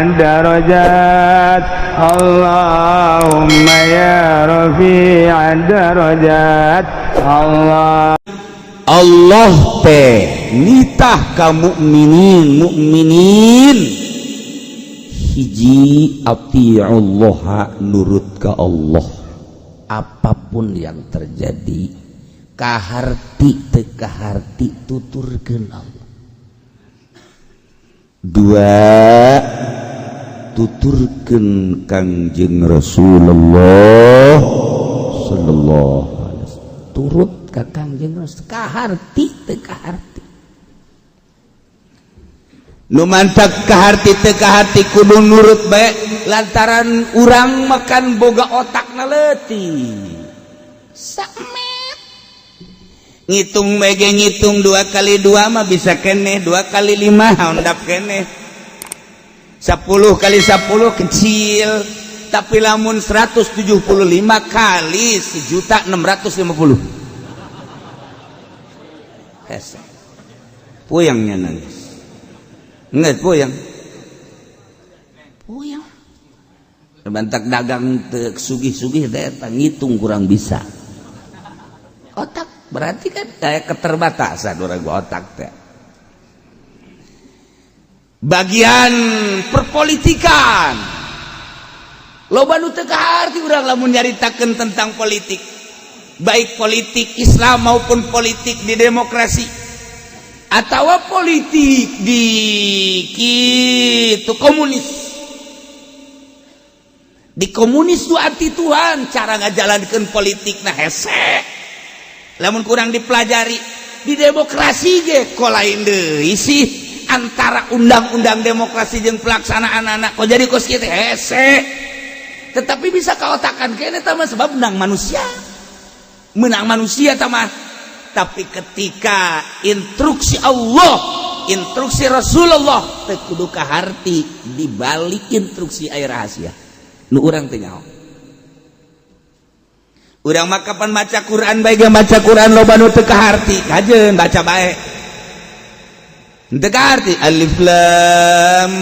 الدرجات اللهم يا رفيع الدرجات الله. Allah teh nitah ka mukminin mukminin, hiji, Allah, nurut ka Allah apapun yang terjadi, kaharti teu kaharti tuturkeun Allah. Dua, tuturkeun Kangjeng Rasulullah sallallahu alaihi wasallam. Turut ka Kangjeng Rasul, kaharti teu kaharti. Nu mantak kaharti teu kaharti kudu nurut bae, lantaran urang makan boga otak na leutik, samet ngitung mege ngitung 2 kali 2 mah bisa keneh, 2 kali 5 handap keneh, 10 kali 10 kecil, tapi lamun 175 kali 1.650.000, hese, puyangnya nangis. Enggak puyang, puyang. Bantak dagang teu sugih-sugih teh ngitung kurang bisa otak, berarti kan kayak keterbatasan orang otak teh. Bagian perpolitikan, loba nu teu kaharti urang lamun nyaritakeun tentang politik, baik politik Islam maupun politik di demokrasi atau politik di kitu komunis. Di komunis itu anti Tuhan cara ngajalankeun politik. Nah, hese lamun kurang dipelajari. Di demokrasi ge kok lain deui sih, antara undang-undang demokrasi jeung pelaksanaan anak kok jadi kos kieu, hese. Tetapi bisa kaotakan kene mah, sebab menang manusia, menang manusia mah. Tapi ketika instruksi Allah, instruksi Rasulullah, teu kudu kaharti. Di balik instruksi aya rahasia nu urang teu nyaho. Urang mah kapan maca Quran bae ge, maca Quran loba nu teu kaharti. Kajeun baca bae teu kaharti. Alif lam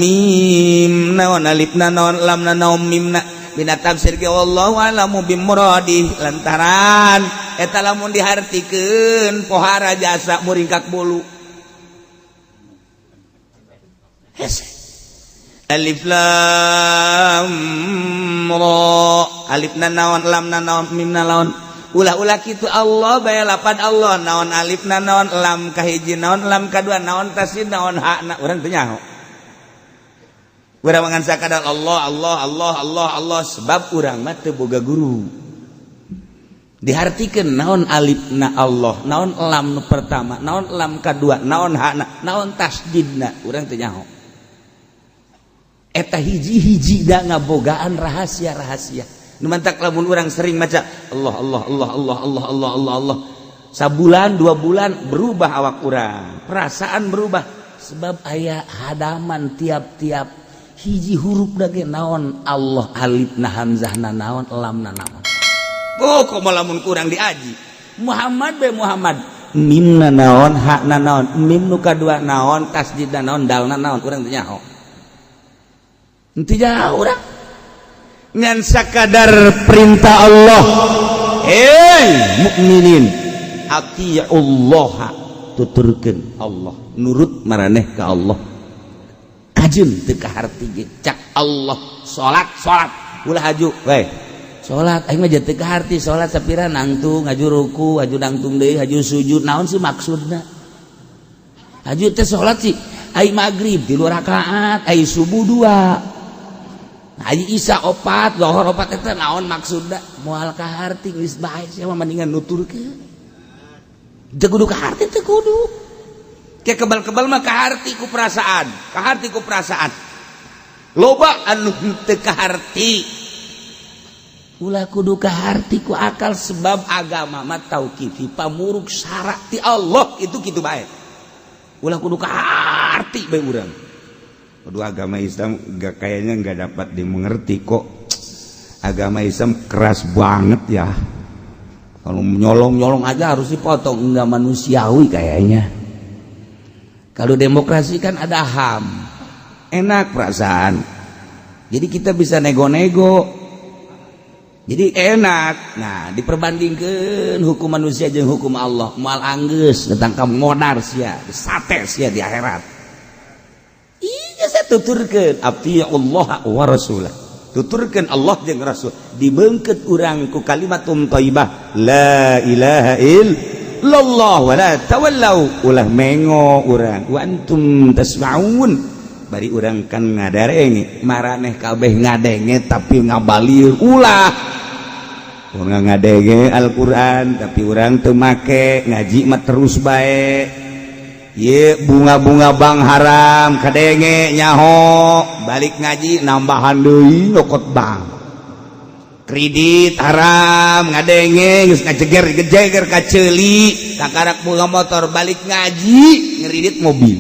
mim, naon alifna, naon lamna, naon mimna? Bina tafsir ge wallahu a'lamu bimuradi, lantaran eta lamun dihartikeun pohara jasa muringkak bulu. Hese. Alif lam ra, alifna naon, lamna naon, mimna naon? Ulah-ulah kitu. Allah bae, lapan Allah naon, alifna naon, lam kahiji naon, lam kadua naon, tasdid naon, hakna, urang teu nyaho. Urang ngan sakadar Allah, Allah, Allah, Allah, Allah, sebab urang mah teu boga guru dihartikeun naon alifna Allah, naon lam nu pertama, naon lam kadua, naon hakna, naon tasdidna, urang teu nyaho. Eta hiji-hiji da ngabogaan rahasia-rahasia. Nu mantak lamun urang sering maca Allah, Allah, Allah, Allah, Allah, Allah, Allah, Allah, sabulan 2 bulan berubah awak urang, perasaan berubah, sebab aya hadaman tiap-tiap hiji huruf dage naon Allah, alif na, hamzah na naon, lam na naon. Oh, kok lamun kurang diaji Muhammad be, Muhammad mim na naon, ha na naon, mim nu kadua naon, tasdid na naon, dal na naon, urang teu nyaho. Henteu jauh urang ngan sakadar perintah Allah. Hei mukminin, Allah, tuturkeun Allah, nurut maraneh ka Allah. Kajeun teu kaharti ge, cak Allah salat, salat, ulah haju we salat. Aing mah teu kaharti salat sapira, nangtung haju ruku, haju nangtung deui, haju sujud, naon sih maksudna? Haju teh salat sih, ai magrib 3 rakaat, ai subuh 2, ai isya 4, lohor 4, eta naon maksudna? Moal kaharti. Geus bae sia mah, mendingan nuturkeun. Teu kudu kaharti, teu kudu. Kayak kebal-kebal mah kaharti ku perasaan, kaharti ku perasaan. Loba anu teu kaharti. Ulah kudu kaharti ku akal, sebab agama mah tauqifi, pamuruk syarat ti Allah itu kitu bae. Ulah kudu kaharti bae urang. Aduh, agama Islam gak, kayaknya nggak dapat dimengerti kok. Agama Islam keras banget ya. Kalau nyolong-nyolong aja harus dipotong, nggak manusiawi kayaknya. Kalau demokrasi kan ada HAM. Enak perasaan. Jadi kita bisa nego-nego. Jadi enak. Nah, diperbandingkan hukum manusia jeung hukum Allah, moal anggeus datang ka modar sia, disate sia di akhirat. Iya, saya tuturkeun Allah wa rasulah. Tuturkeun Allah jeung Rasul. Dibeungkeut urang ku kalimatun thayyibah, la ilaha illallah wa la tawallau, ulah mengo urang, wa antum tasma'un, bari urang kan ngadarenge, maraneh kabeh ngadenge tapi ngabalir. Ulah urang ngadenge Al-Qur'an tapi urang teu make, ngaji mah terus bae. Ye, bunga-bunga bank haram kadenge nyaho, balik ngaji nambahan deui nyokot bank. Kredit haram ngadenge, geus ngajeger gejeger ka ceuli kakarak bunga motor, balik ngaji ngeridit mobil.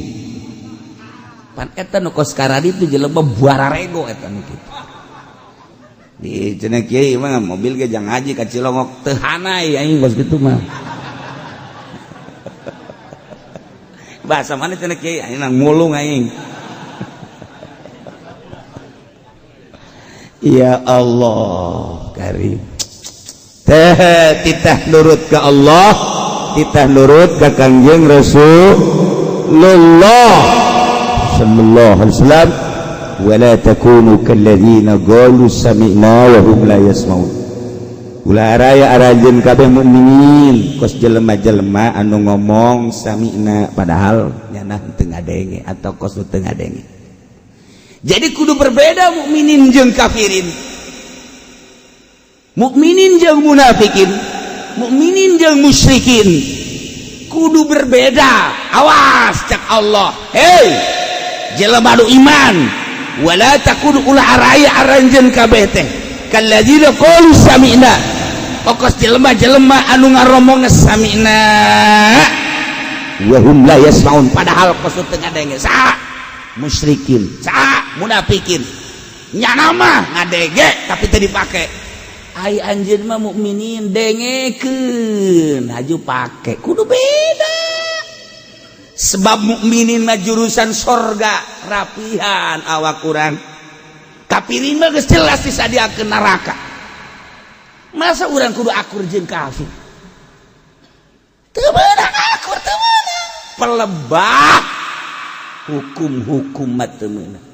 Pan eta nu kos karadit tuh jelema buararego eta nu kitu. Di cenah kiai mah mobil ge jang ngaji ka Cilongok, teu hanai aing kos kitu mah. Bahasa mana cenah kiai, aing nang mulung aing. Ya Allah karim. Teh titah nurut ke Allah, titah nurut ke Kangjeng Rasulullah sallallahu alaihi wasallam. Wala takunu kalladzina qalu sami'na wa hum la yasma'un. Ulah raya aranjeun kabeh mukminin kos jelema-jelema anu ngomong sami'na padahal nyana teu ngadenge atau kos teu ngadenge. Jadi kudu berbeda mukminin jeung kafirin, mukminin jeung munafikin, mukminin jeung musyrikin, kudu berbeda. Awas cak Allah, hei jelema nu iman, wala takunu, ulah araya aranjeun kabeh teh kalladzina qalu sami'na, okos jelema-jelema anu ngaromong sami'na wa hum la yasma'un, padahal kos teu ngadenge. Saha musyrikin, saha munafikin, nyana mah ngadenge tapi teu dipake. Ai anjeun mah mukminin, dengekeun haju pake, kudu beda. Sebab mukminin mah jurusan sorga, rapihan awak urang. Kafirin mah geus jelas disadiakeun neraka. Masa urang kudu akur jeung kafir? Teu meunang akur, teu meunang. Pelebah hukum-hukum mah teu meunang.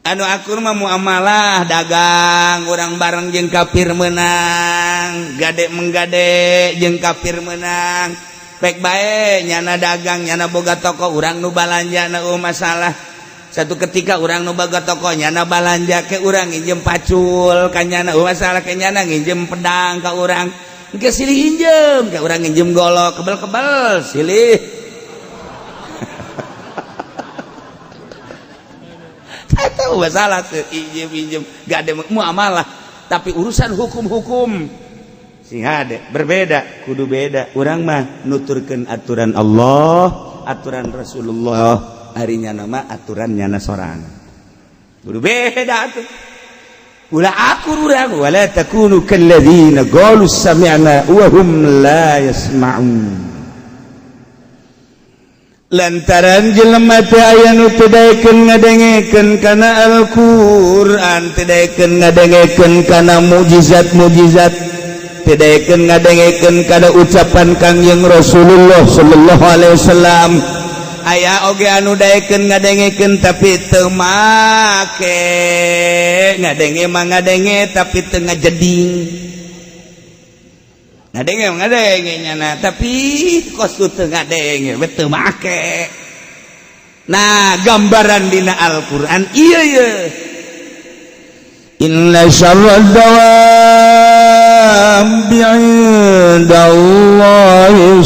Anu akur mah muamalah dagang urang bareng jeung kafir menang, gade menggade jeung kafir menang. Pek bae nyana dagang, nyana boga toko, urang nu balanja na masalah. Satu ketika urang nu boga toko, nyana balanja ke urang, nginjem pacul ka nyana masalah, ke nyana nginjem pedang ka urang, ke silih injem ke urang, nginjem golok kebel-kebel silih. Tahu masalah tuh injem-injem gak ada muamalah, tapi urusan hukum-hukum sing hade berbeda, kudu beda. Urang mah nuturkeun aturan Allah, aturan Rasulullah, harinya nama aturan nyana sorangan, kudu beda tuh. Ulah akur urang, wala takunu kalladzina qalu sami'na wa hum la yasma'un. Lantaran jelema teh aya nu teu daekeun ngadengekeun kana Al-Qur'an, teu daekeun ngadengekeun kana mukjizat-mukjizat, teu daekeun ngadengekeun kana ucapan Kangjeng Rasulullah sallallahu alaihi wasallam. Aya oge anu daekeun ngadengekeun tapi teu make, ngadenge mah ngadenge tapi teu ngajeding. Ngadenge ngadenge nyana tapi kos teu ngadenge we teu make. Nah, gambaran dina Al-Qur'an ieu ye. Inna syarrad dawabi 'indallahi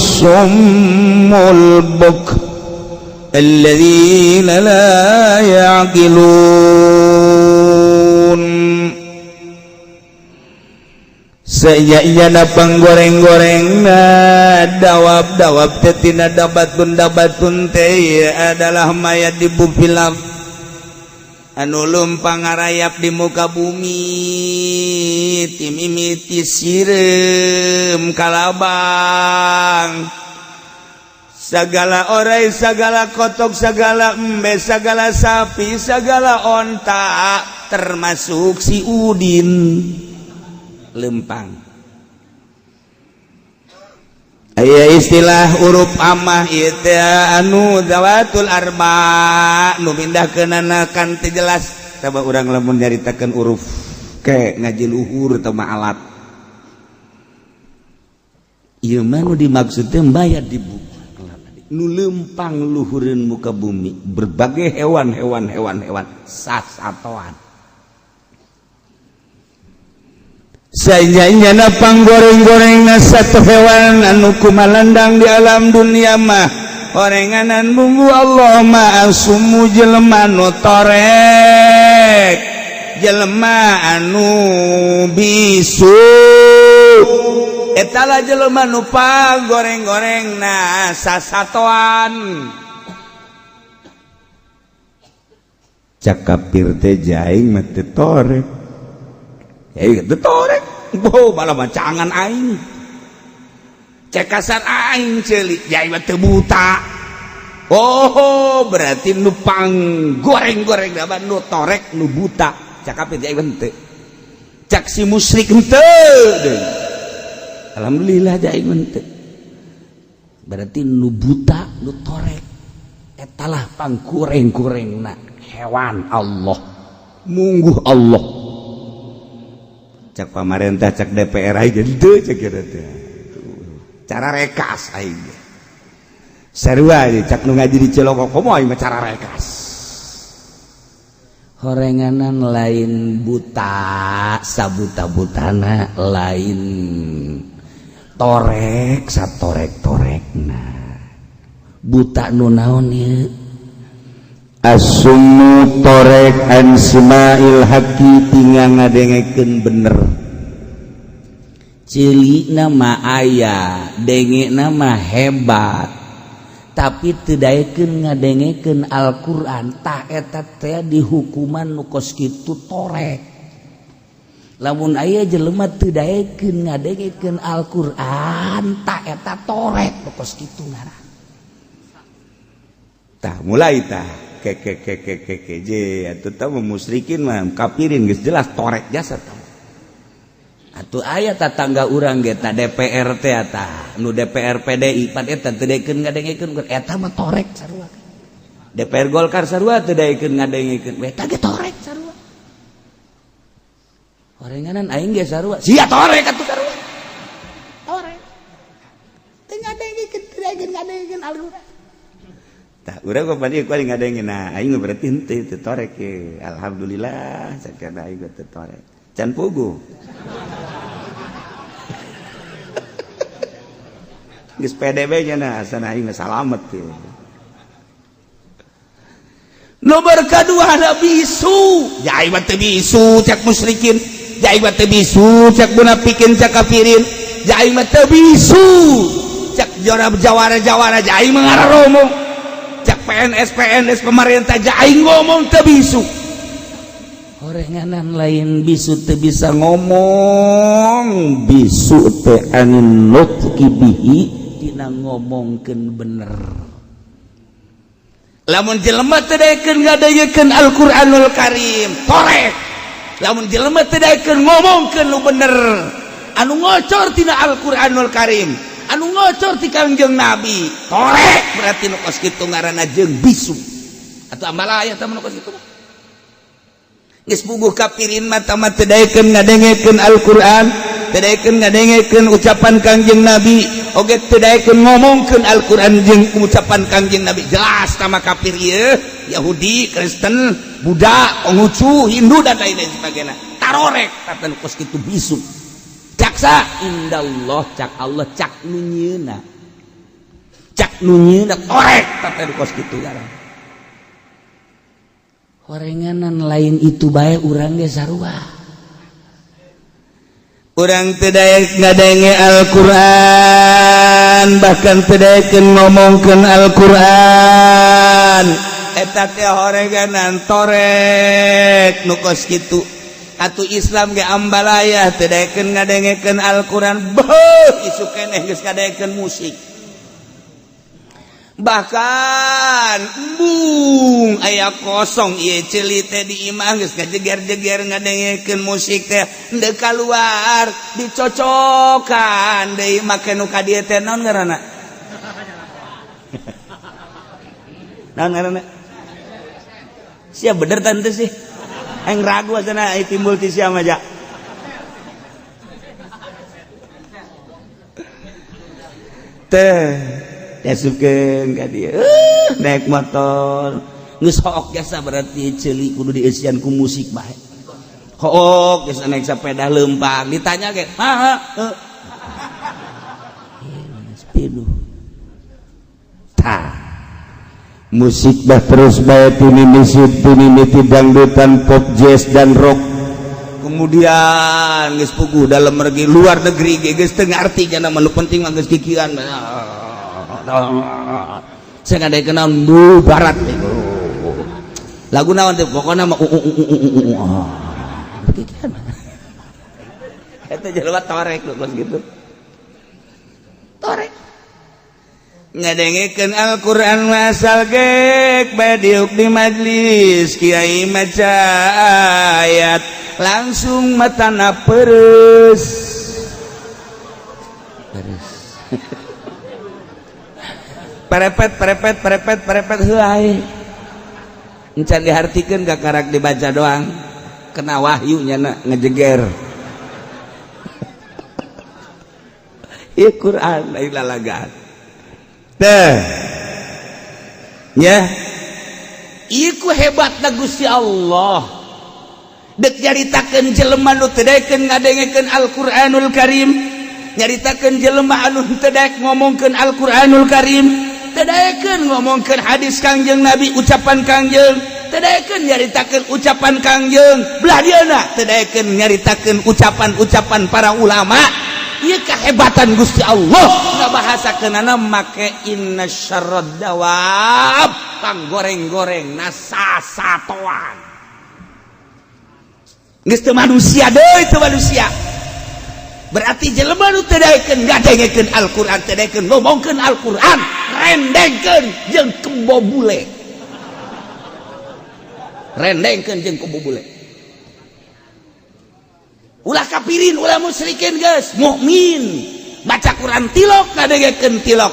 summul buk alladzina la ya'qilun. Seiya-iyana panggoreng-gorengna dawab-dawab teh tina dabatun-dabatun teh adalah mayat di bufilaf anu lumpang ngarayap di muka bumi, timimiti sireum kalabang. Segala orai, segala kotok, segala embe, segala sapi, segala onta, termasuk si Udin lempang. Aya istilah huruf amah ieu teh anu zawatul arba nu mindahkeunana kan teu jelas. Coba urang lamun nyaritakeun huruf ke ngaji luhur atau mah alat. Ieu mah nu dimaksud teh bayar di buku nu lempang luhureun muka bumi berbagai hewan-hewan hewan-hewan sasatoan. Sajanyana panggoreng-gorengna satu hewan anu kumalandang di alam dunia mah orenganan munggu Allah mah asumu jelema nu torek, jelema anu bisu, etala jelema nu panggoreng-gorengna sasatoan. Cak kafir teh jaing mah teu torek. Itu torek. Boh, malah macangan aing. Cek kasar aing ceuli, jai mah teu buta. Oh, berarti nu pang goreng-goreng da nu torek nu buta. Cak kafir jai mah henteu. Cak si musyrik henteu deui. Alhamdulillah jai mah henteu. Berarti nu buta nu torek. Etalah pang goreng-gorengna hewan Allah. Mungguh Allah. Cak pamarentah cak DPR aja henteu cek kieu teh. Cara rekas aing. Sarua cak nu ngaji di Ciloko komo aing mah cara rekas. Horenganan lain buta sabuta-butana, lain torek satorek-torekna. Buta nu naon ieu? Asummu torek an simail haqi tinggal ngadengekeun bener. Ceulina mah aya, dengena mah hebat, tapi teu daekeun ngadengekeun Al-Qur'an. Tah eta teh dihukuman nu kos kitu torek. Lamun aya jelema teu daekeun ngadengekeun Al-Qur'an, tah eta torek nu kos kitu ngaran. Tah mulai tah ke ke ke ke ke ke je atuh tah musyrikin mah kafirin geus jelas torek jasa tah. Atuh aya tatangga urang ge ta DPR teh tah nu DPR PDI pan eta teu daekeun ngadengekeun eta mah torek sarua. DPR Golkar sarua teu daekeun ngadengekeun eta ge torek sarua. Orenganan aing ge sarua sia torek atuh sarua. Torek. Teu ngadengekeun teu daekeun ngadengekeun Al-Qur'an. Tah urang kok padi kuari ngadengin nah aing berarti henteu teu torek ye. Alhamdulillah sakana aing teu torek. Can puguh. Geus PDB nya nah asana aing mah salamet ye. Nomor kedua ada bisu. Ya aing mah teu bisu cak musyrikin. Ya aing mah teu bisu cak munafikin cak kafirin. Ya aing mah teu bisu cak jawara-jawara ja aing mah ngararomo. Cak PNS PNS pemerintah ja aing ngomong teu bisu. Orenganan lain bisu teu bisa ngomong, bisu teh anin nutqi bihi dina ngomongkeun bener. Lamun jelema teu daekeun ngadengekeun Al-Qur'anul Karim, torek. Lamun jelema teu daekeun ngomongkeun nu bener, anu ngocor tina Al-Qur'anul Karim, anu ngocor ti Kangjeng Nabi, torek berarti nu kos kitu ngaranna jeung bisu. Atuh ambalaya tah nu kos kitu mah. Geus puguh kafirin mah tah mah teu daekeun ngadengekeun Al-Qur'an, teu daekeun ngadengekeun ucapan Kangjeng Nabi, oge teu daekeun ngomongkeun Al-Qur'an jeung ucapan Kangjeng Nabi. Jelas tah mah kafir ieu, Yahudi, Kristen, Buddha, Konghucu, Hindu dan lain-lain sebagainya. Tarorek tah nu kos kitu bisu. Caksa indallah cak Allah cak nu nyieuna. Cak nu nyieuna torek tah nu kos kitu ngaran. Horenganan lain itu bae urang ge sarua. Urang teu daek ngadenge Al-Qur'an, bahkan teu daekeun ngomongkeun Al-Qur'an. Eta teh horenganan torek nu kos kitu. Atuh Islam ge ambalaya teu daekeun ngadengekeun Al-Qur'an, beuh isuk keneh geus ngadengekeun musik. Bahkan embung aya kosong ieu ceuli teh di imah geus ngajeger-jeger ngadengekeun musik teh henteu kaluar, dicocokan deui make nu ka dieu teh. Naon ngaranna? Naon ngaranna? Sia bener tante sih, aing ragu asana ai timbul ti sia mah ja. Teh diasupkeun ka dieu, naik motor geus hook jasa, berarti ceuli kudu dieusian ku musik bae. Hook geus naik sepeda leumpang, ditanya ge ha ha. Pinuh tah Musik bah terus bae tinimisi tinimiti dangdutan, pop, jazz, dan rock. Kemudian geus puguh dalam negeri, luar negeri ge geus teu ngarti nya, nu penting mah geus kikian. Saya ngadaikeun naon du barat lagu naon teh, pokona mah kikian eta jelema torek kos gitu, torek ngadengekeun Al-Qur'an masal gek bae diuk di majlis kiai maca ayat langsung matana peres peres, perepet perepet perepet perepet, heuay encan dihartikeun, gak karak dibaca doang kena wahyu nyana ngejeger. Ieu Quran lain lalagaan teh ya. Iku hebatna Gusti Allah, dek nyaritakeun jelema nu teu daekeun ngadengekeun Al-Qur'anul Karim, nyaritakeun jelema anu teu daek ngomongkeun Al-Qur'anul Karim, teu daekeun ngomongkeun hadis Kangjeng Nabi, ucapan Kangjeng, teu daekeun nyaritakeun ucapan Kangjeng, belah dieuna teu daekeun nyaritakeun ucapan-ucapan para ulama. Ieu kehebatan Gusti Allah ngabahasakeunana make inna syarrad dawab, panggoreng-goreng nasasatoan geus teu manusia deui, teu manusia. Berarti jelema nu teu daekeun ngadengekeun Al-Qur'an, teu daekeun ngomongkeun Al-Qur'an, rendengkeun jeung kebo bule, rendengkeun jeung kebo bule. Ulah kafirin, ulah musyrikin, geus mukmin baca Quran tilok, ngadengekeun tilok,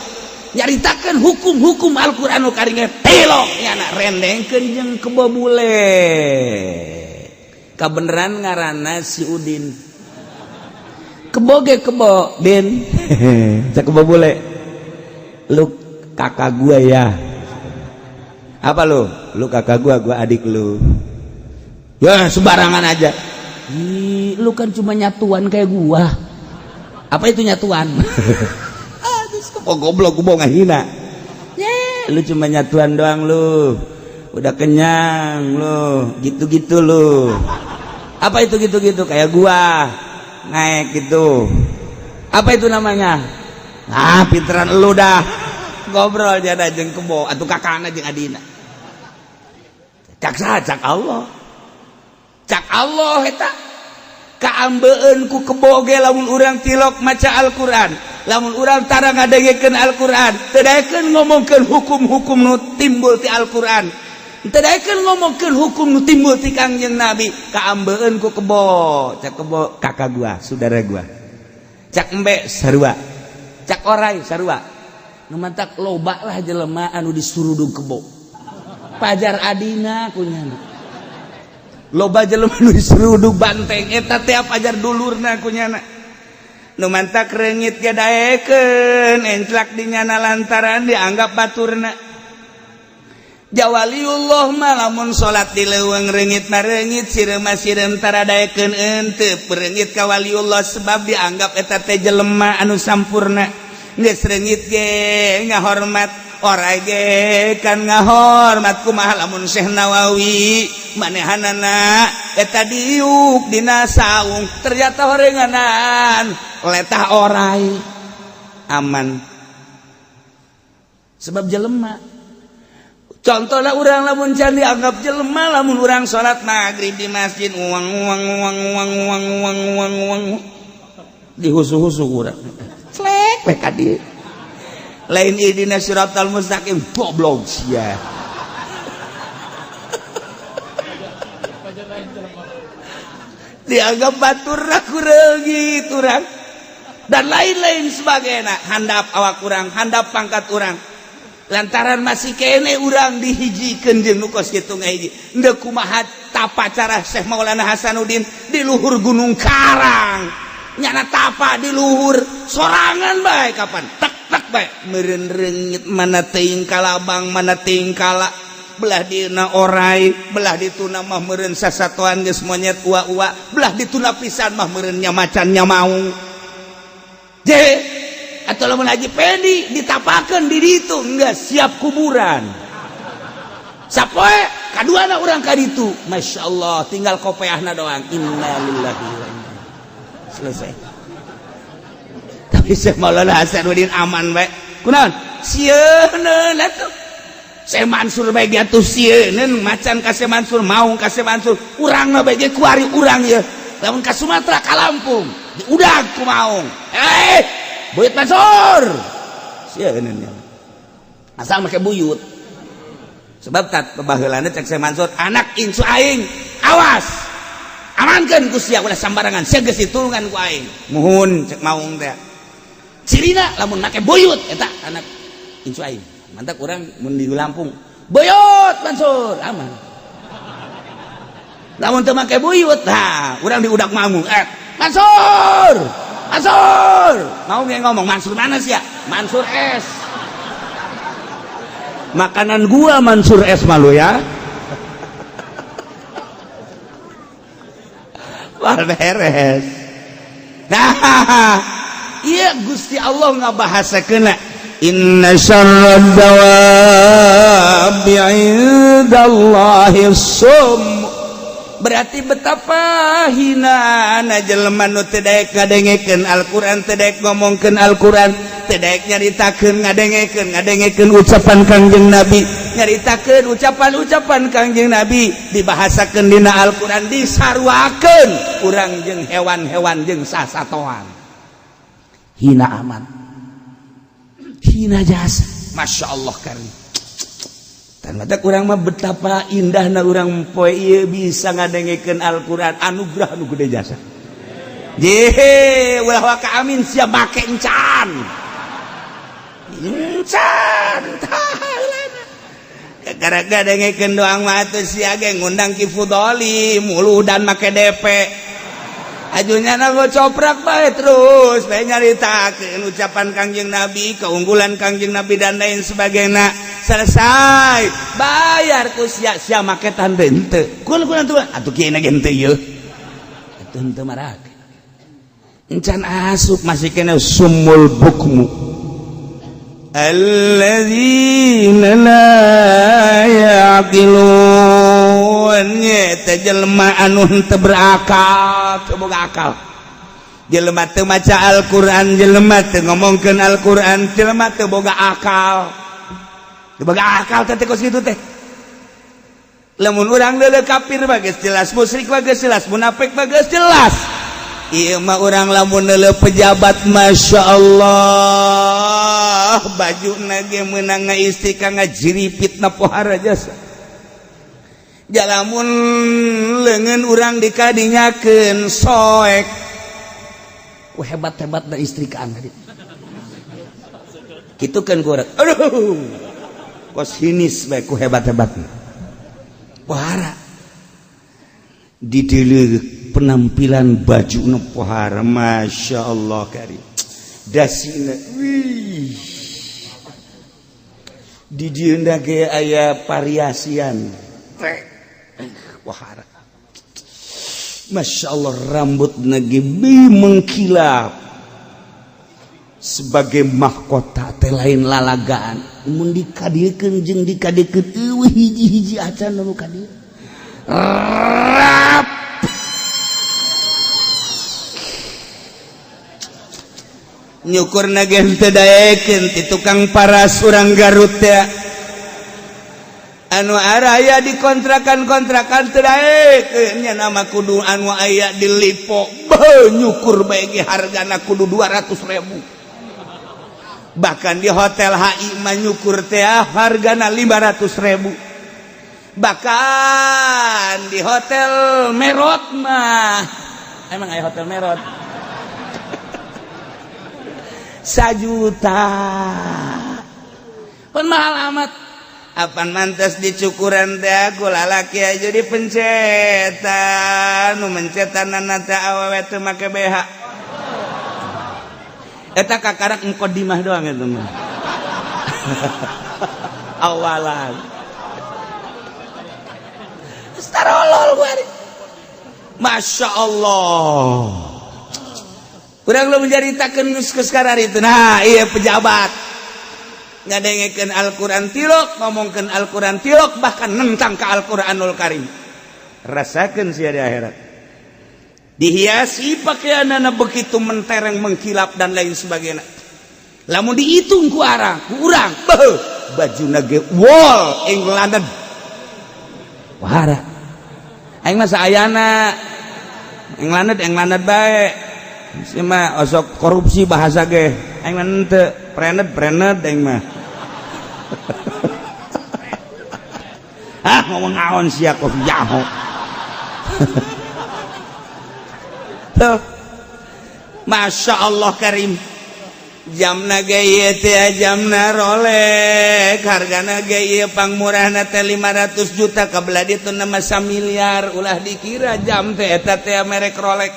nyaritakeun hukum-hukum Al-Qur'anul Karim tilok, nyana rendengkeun jeung kebo bule. Kabeneran ngaranna si Udin, kebo ge kebo din cek kebo bule, lu kakak gua ya? Apa lu? Lu kakak gua, gua adik lu ya, sembarangan aja. Ih, lu kan cuma nyatuan kayak gua. Apa itu nyatuan? Aduh, goblok, gua mau ngahina. Ye, lu cuma nyatuan doang lu. Udah kenyang lu, gitu-gitu lu. Apa itu gitu-gitu kayak gua? Naik gitu. Apa itu namanya? Ah, pinteran lu dah. Ngobrol jada jeung kebo atuh kakana jeung adina. Cak saha? Cak Allah. Cak Allah eta kaambeun ku kebo ge lamun urang tilok maca Al-Qur'an, lamun urang tara ngadengekeun Al-Qur'an, teu daekeun ngomongkeun hukum-hukum nu timbul ti Al-Qur'an, teu daekeun ngomongkeun hukum nu timbul ti Kangjeng Nabi, kaambeun ku kebo. Cak kebo, kakak gua, saudara gua. Cak embe, sarua. Cak orai, sarua. Nu mantak loba lah jelema anu disurudug kebo, pajar adina kunyana. Loba jelema nu diseruduk banteng eta teh pajar dulurna kunyana. Nu mantak reungit ge daekeun enclak di nyana lantaran dianggap baturna. Jawaliullah mah lamun salat di leuweung, reungit mah reungit, sireum mah sireum, tara daekeun henteu reungit ka waliullah sebab dianggap eta teh jelema anu sampurna. Geus reungit ge ngahormat, orai ge kan ngahormat. Kumaha lamun Syekh Nawawi manehanana eta diuk dina saung, ternyata horenganan letah orai aman sebab jelema. Contohnya urang lamun can dianggap jelema, lamun urang salat maghrib di masjid, uang uang uang uang uang uang uang uang, dihusu-husu urang, flek ka dieu. Lain ihdinas siratal mustaqim, goblok sia. Dianggap batur kureungit urang dan lain-lain sebagainya. Handap awak urang, handap pangkat urang. Lantaran masih kene urang dihijikeun jeung nu kos kitu ngahiji. Endeu kumaha tapa cara Syekh Maulana Hasanuddin di luhur Gunung Karang. Nyana tapa di luhur sorangan bae kapan tek tek bae meureun reungit mana teuing kalabang mana teuing kala belah dina orai belah dituna mah meureun sasatoan geus monyet ua-ua belah dituna pisan mah meureun nya macan nya maung. Je atau lamun Haji Pendi ditapakeun di ditu enggak siap kuburan. Sapoe kaduana urang ka ditu. Masya Allah tinggal kopeahna doang. Innalillahi wa inna. Selesai. Tapi Syekh Maulana Hasanuddin aman bae. Kunaon? Sieun atuh. Syekh Mansur bae ge atuh sieun macan ka Syekh Mansur, maung ka Syekh Mansur. Urang mah bae ge kuari urang ye. Lamun ka Sumatera ka Lampung, diudag ku maung. Buyut Mansur. Sieun nya. Asal make buyut. Sebab tat baheulana cek Syekh Mansur, anak incu aing, awas. Amankeun ku sia ulah sambarangan, sia geus ditulungan ku aing. Muhun cek maung teh. Cirina lamun make buyut eta anak incu aing. Mantak urang mun di Lampung, buyut Mansur, aman. Lamun teu make buyut, nah urang diudak maung. Mansur! Mansur! Mau nggak ngomong Mansur mana sih ya? Mansur S. Makanan gua Mansur S malu ya. Wah beres. Nah, iya Gusti Allah ngabahasakeun inna syarrad dawabi indallahi sum. Berarti betapa hina na jelema nu teu daek ngadengekeun Al-Qur'an, teu daek ngomongkeun Al-Qur'an, teu daek nyaritakeun ngadengekeun ngadengekeun ucapan Kangjeng Nabi, nyaritakeun ucapan-ucapan Kangjeng Nabi dibahasakeun dina Al-Qur'an, disaruakeun urang jeung hewan-hewan jeung sasatoan. Hina amat, hina jasa. Masya Allah karim. Mata kurang mah betapa indahna urang poe ieu bisa ngadengekeun Al-Qur'an, anugerah nu gede jasa. Jehe, ulah waka amin sia make encan. Encan tah gara-gara dengekeun doang mah atuh sia ge ngundang Ki Fudoli mulu dan make DP. Ajunya na coprak bae terus bae nyaritakeun ucapan Kangjeng Nabi, keunggulan Kangjeng Nabi dan lain sebagainya. Selesai bayar ku sia sia make tanda henteu. Kul kul atuh atuh kieu ge henteu ieu. Atuh henteu marak. Encan asup masih kena sumul bukmu. Alladzina la yaqilun nyeta jelema anu henteu berakal, teu boga akal. Jelema teu maca Al-Qur'an, jelema teu ngomongkeun Al-Qur'an, jelema teu boga akal. Teu boga akal teh kos kitu teh. Lamun urang leuleuk kafir mah geus jelas, musyrik mah geus jelas, munafik mah geus jelas. Ieu mah urang lamun leuleuk pejabat, Masya Allah, bajuna ge meunang ngaistika ngajiripit na pohara jasa. Jalamun leungeun urang dikadinyakeun soek. Ku hebat-hebat da istrikaan tadi. Kitu kan ku urang. Aduh. Kos hinis bae ku hebat-hebatna. Pohara. Dideuleuh penampilan baju nu pohara, Masya Allah karim. Dasina wih. Di dieu ge aya variasian. Pohara. Masya Allah rambut nage mengkilap sebagai mahkota teh lain lalagaan. Mun dikadiekeun jeung dikadiekeun eueuh hiji-hiji acan nu kadieu. Rap. Nyukur nage teu daekeun ti tukang paras urang Garut teh. Anu araya dikontrakan-kontrakan teu daekeun nya nama kudu anu aya di Lipo. Beuh nyukur bae ge hargana kudu 200.000. Bahkan di hotel HI mah nyukur teh hargana 500.000. Bahkan di hotel Merot mah, emang aya hotel Merot, 1 juta. Pun mahal amat. Apan mantas dicukuran teh aku lalaki aja dipencetan, nu mencetan teh awewe teu make BH. Eta kakarak mukadimah doang itu mah, awalan. Tarolol gue. Masya Allah. Urang lo menceritakan geus sekarang itu. Nah, iya, pejabat ngadengekeun Al-Qur'an tilok, ngomongkeun Al-Qur'an tilok, bahkan nentang ke Al-Qur'anul Karim. Rasakeun sia di akhirat. Dihiasi pakaianana begitu mentereng, mengkilap, dan lain sebagainya. Lamun dihitung ku arang, ku urang, beuh, bajuna ge wol England. Wahara. Aing mah saayana England, England bae. Si mah osok korupsi bahasa ge. Aing mah henteu, prenet prenet aing mah. Ah, ngomong naon sia kok jaho. Tuh. Masya Allah Karim. Jamna ge ieu teh jamna Rolex, hargana ge ieu pangmurahna teh 500 juta, kabelah ditu nama miliar. Ulah dikira jam teh eta teh merek Rolex.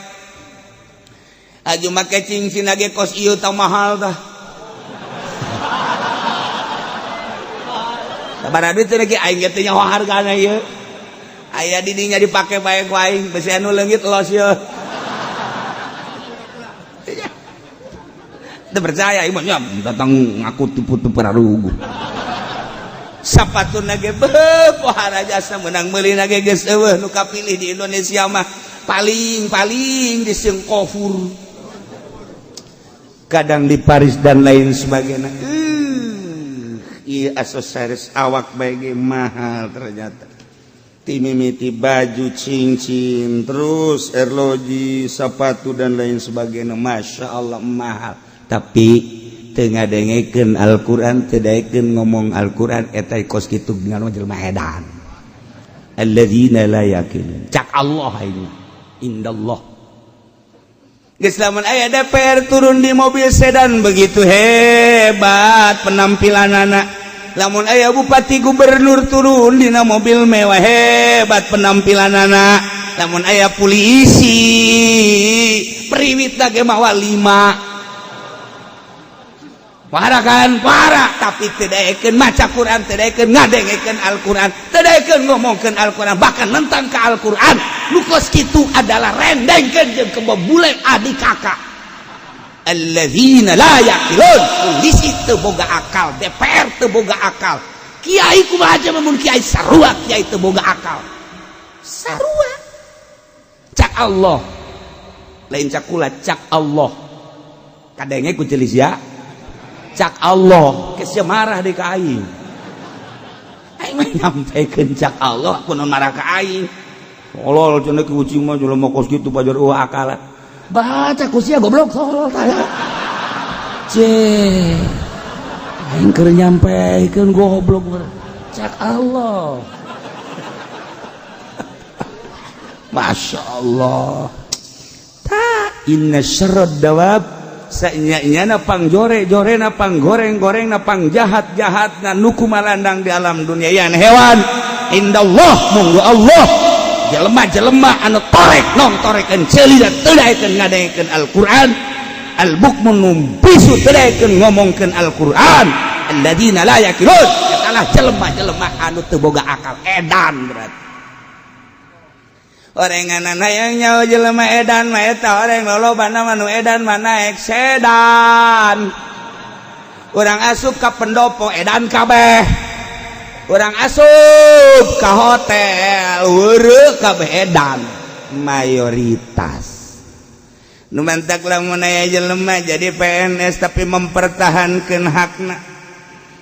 Aju make cincin ge kos ieu tah mahal tah. Sabaraha duit teh ge aing ge teu nyaho hargana ieu. Aya di dinya dipake bae ku aing, besi anu leungit los ieu. Teu percaya ieu mah datang ngaku tipu-tipu rarugu. Sapatuna ge beuh pohara jasa, menang meuli ge geus eueuh nu kapilih di Indonesia mah, paling-paling di Singapura, kadang di Paris, dan lain sebagainya. Iya, aksesoris awak bae ge mahal ternyata, timimiti baju, cincin, terus erloji, sepatu, dan lain sebagainya. Masya Allah, mahal, tapi teu ngadengekeun Al-Qur'an, teu daekeun ngomong Al-Qur'an. Eta kos kitu dengan jelema edan, alladzina la yaqilun, cak Allah ini indallah. Geus lamun aya DPR turun di mobil sedan, begitu hebat penampilanana. Lamun aya bupati, gubernur turun dina mobil mewah, hebat penampilanana. Lamun aya polisi priwit ge mawa lima. Para kan para, tapi teu daekeun maca Quran, teu daekeun ngadengekeun Al-Qur'an, teu daekeun ngomongkeun Al-Qur'an, bahkan nentang ke Al-Qur'an. Nu kos kitu adalah rendengkeun jeung kebule adik kakak. Alladzina la yaqilun. Polisi teu boga akal, DPR teu boga akal, kiai kumaha aja, mun kiai sarua, kiai teu boga akal sarua. Cak Allah, lain cak kula, cak Allah. Kadenge ku celis ya, cak Allah ke marah di ka aing. Aing mah nyampaikeun cak Allah, kunaon marah ka aing? Tolol cenah, ki ucing mah jelema kos kitu pajar eueuh akal. Baca ku sia, goblok, tolol tah. Ce, aing keur nyampaikeun, goblok. Cak Allah. Masya Allah. Ta inna syarrad dawab, sanya pang jore-jore na, pang goreng-goreng na, pang jahat-jahat na nuku malandang di alam dunia yan hewan, indallah, munggu Allah, jelema-jelema anu torek nong torekeun ceuli dan teu daekeun ngadengekeun Al-Qur'an, al-bukmun nu bisu teu daekeun ngomongkeun Al-Qur'an. Alladzina la yaqilun, eta jelema-jelema anu teu boga akal, edan. Berarti orenganan hayang nyaho jelema edan mah eta oreng lolobana mah nu edan mah naek sedan. Urang asup ka pendopo, edan kabeh. Urang asup ka hotel, weureuh kabeh, edan mayoritas. Nu mantak lamun aya jelema jadi PNS tapi mempertahankan hakna,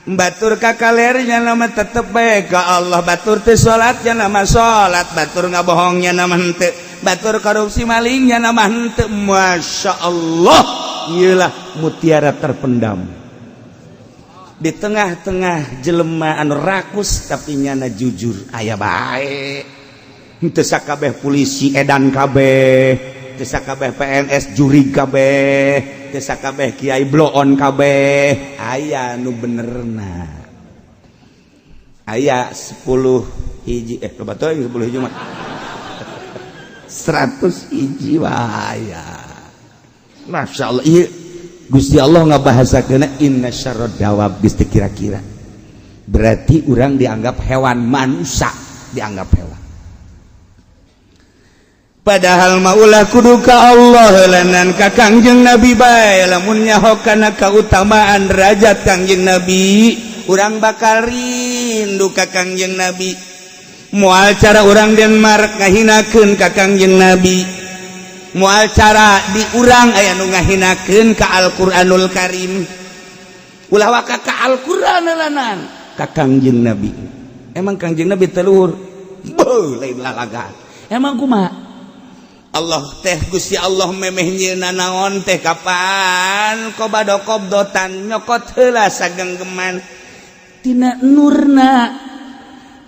batur kakalernya nama tetep bae ka Allah, batur teu salatnya nama salat, batur ngabohongnya nama henteu, batur korupsi malingnya nama henteu. Masya Allah, iyalah mutiara terpendam. Di tengah-tengah jelema anu rakus tapi nyana jujur aya bae. Henteu sakabeh polisi edan kabeh, teu sakabeh PNS jurig kabeh, teu sakabeh kiai bloon kabeh. Aya nu benerna, aya 10 hiji, eh, loba teuing 10 hiji mah, 100 hiji aya. Masya Allah, iya, Gusti Allah ngabahasakeun inna syarrad dawab, geus teu kira-kira. Berarti urang dianggap hewan, manusia dianggap hewan. Padahal maulah kudu ka Allah lanan ka Kangjeng Nabi bae. Lamun nyaho kana kautamaan derajat Kangjeng Nabi, urang bakal rindu ka Kangjeng Nabi. Moal cara urang Denmark ngahinakeun ka Kangjeng Nabi, moal cara di urang aya nu ngahinakeun ka Al-Qur'anul Karim. Ulah waka ka Al-Qur'an lanan ka Kangjeng Nabi. Emang Kangjeng Nabi teu luhur? Beuh, lain lalagan. Emang kumaha Allah teh? Gusti Allah memeh nyieunna naon teh kapan qabado qabdotan, nyokot heula sagenggeman tina nurna.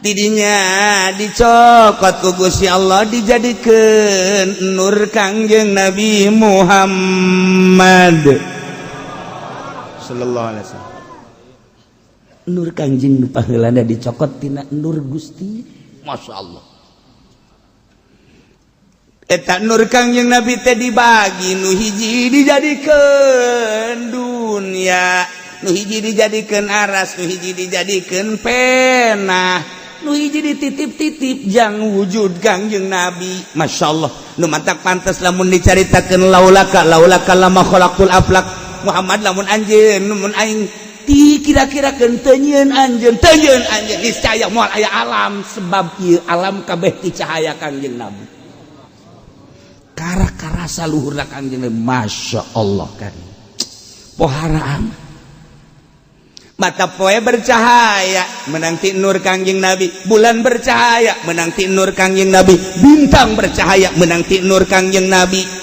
Tidinya dicokot ku Gusti Allah, dijadikeun nur Kangjeng Nabi Muhammad sallallahu alaihi wasallam. Nur Kangjeng nu paheulana dicokot tina nur Gusti. Masya Allah, eta nur Kangjeng Nabi teh dibagi, nu hiji dijadikeun dunia, nu hiji dijadikeun aras, nu hiji dijadikeun pena, nu hiji dititip-titip jang wujud Kangjeng Nabi. Masya Allah, nu mantak pantes lamun dicaritakeun laulaka laulaka lama khalaqtul aflak. Muhammad, lamun anjeun, lamun aing ti kira-kira keun teu nyieun anjeun, teu nyieun anjeun, niscaya moal aya alam, sebab ieu alam kabeh ti cahaya Kangjeng Nabi. Kara karasa luhurna Kangjeng Nabi. Masya Allah kan pohara amat. Mata poe bercahaya menang ti nur Kangjeng Nabi, bulan bercahaya menang ti nur Kangjeng Nabi, bintang bercahaya menang ti nur Kangjeng Nabi.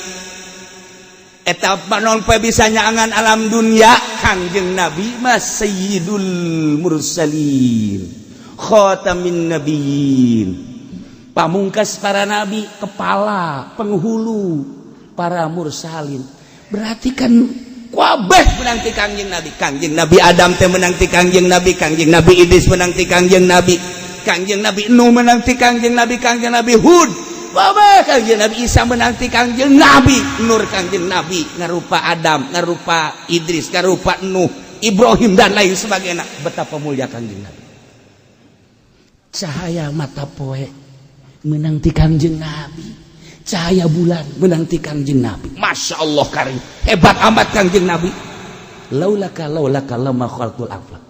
Eta panon poe bisa nyaangan alam dunia. Kangjeng Nabi mah sayyidul mursalin, khatamin nabiyyin, pamungkas para nabi, kepala penghulu para mursalin. Berarti kan kabeh menang ti Kangjeng Nabi. Kangjeng Nabi Adam teh menang ti Kangjeng Nabi, Kangjeng Nabi Idris menang ti Kangjeng Nabi, Kangjeng Nabi Nuh menang ti Kangjeng Nabi, Kangjeng Nabi Hud kabeh, Kangjeng Nabi Isa menang ti Kangjeng Nabi. Nur Kangjeng Nabi ngarupa Adam, ngarupa Idris, ngarupa Nuh, Ibrahim, dan lain sebagainya. Betapa mulia Kangjeng Nabi. Cahaya mata poe menang ti Kangjeng Nabi, cahaya bulan menang ti Kangjeng Nabi. Masya Allah karim, hebat amat Kangjeng Nabi. Laulaka laulaka lama khalqul aflak.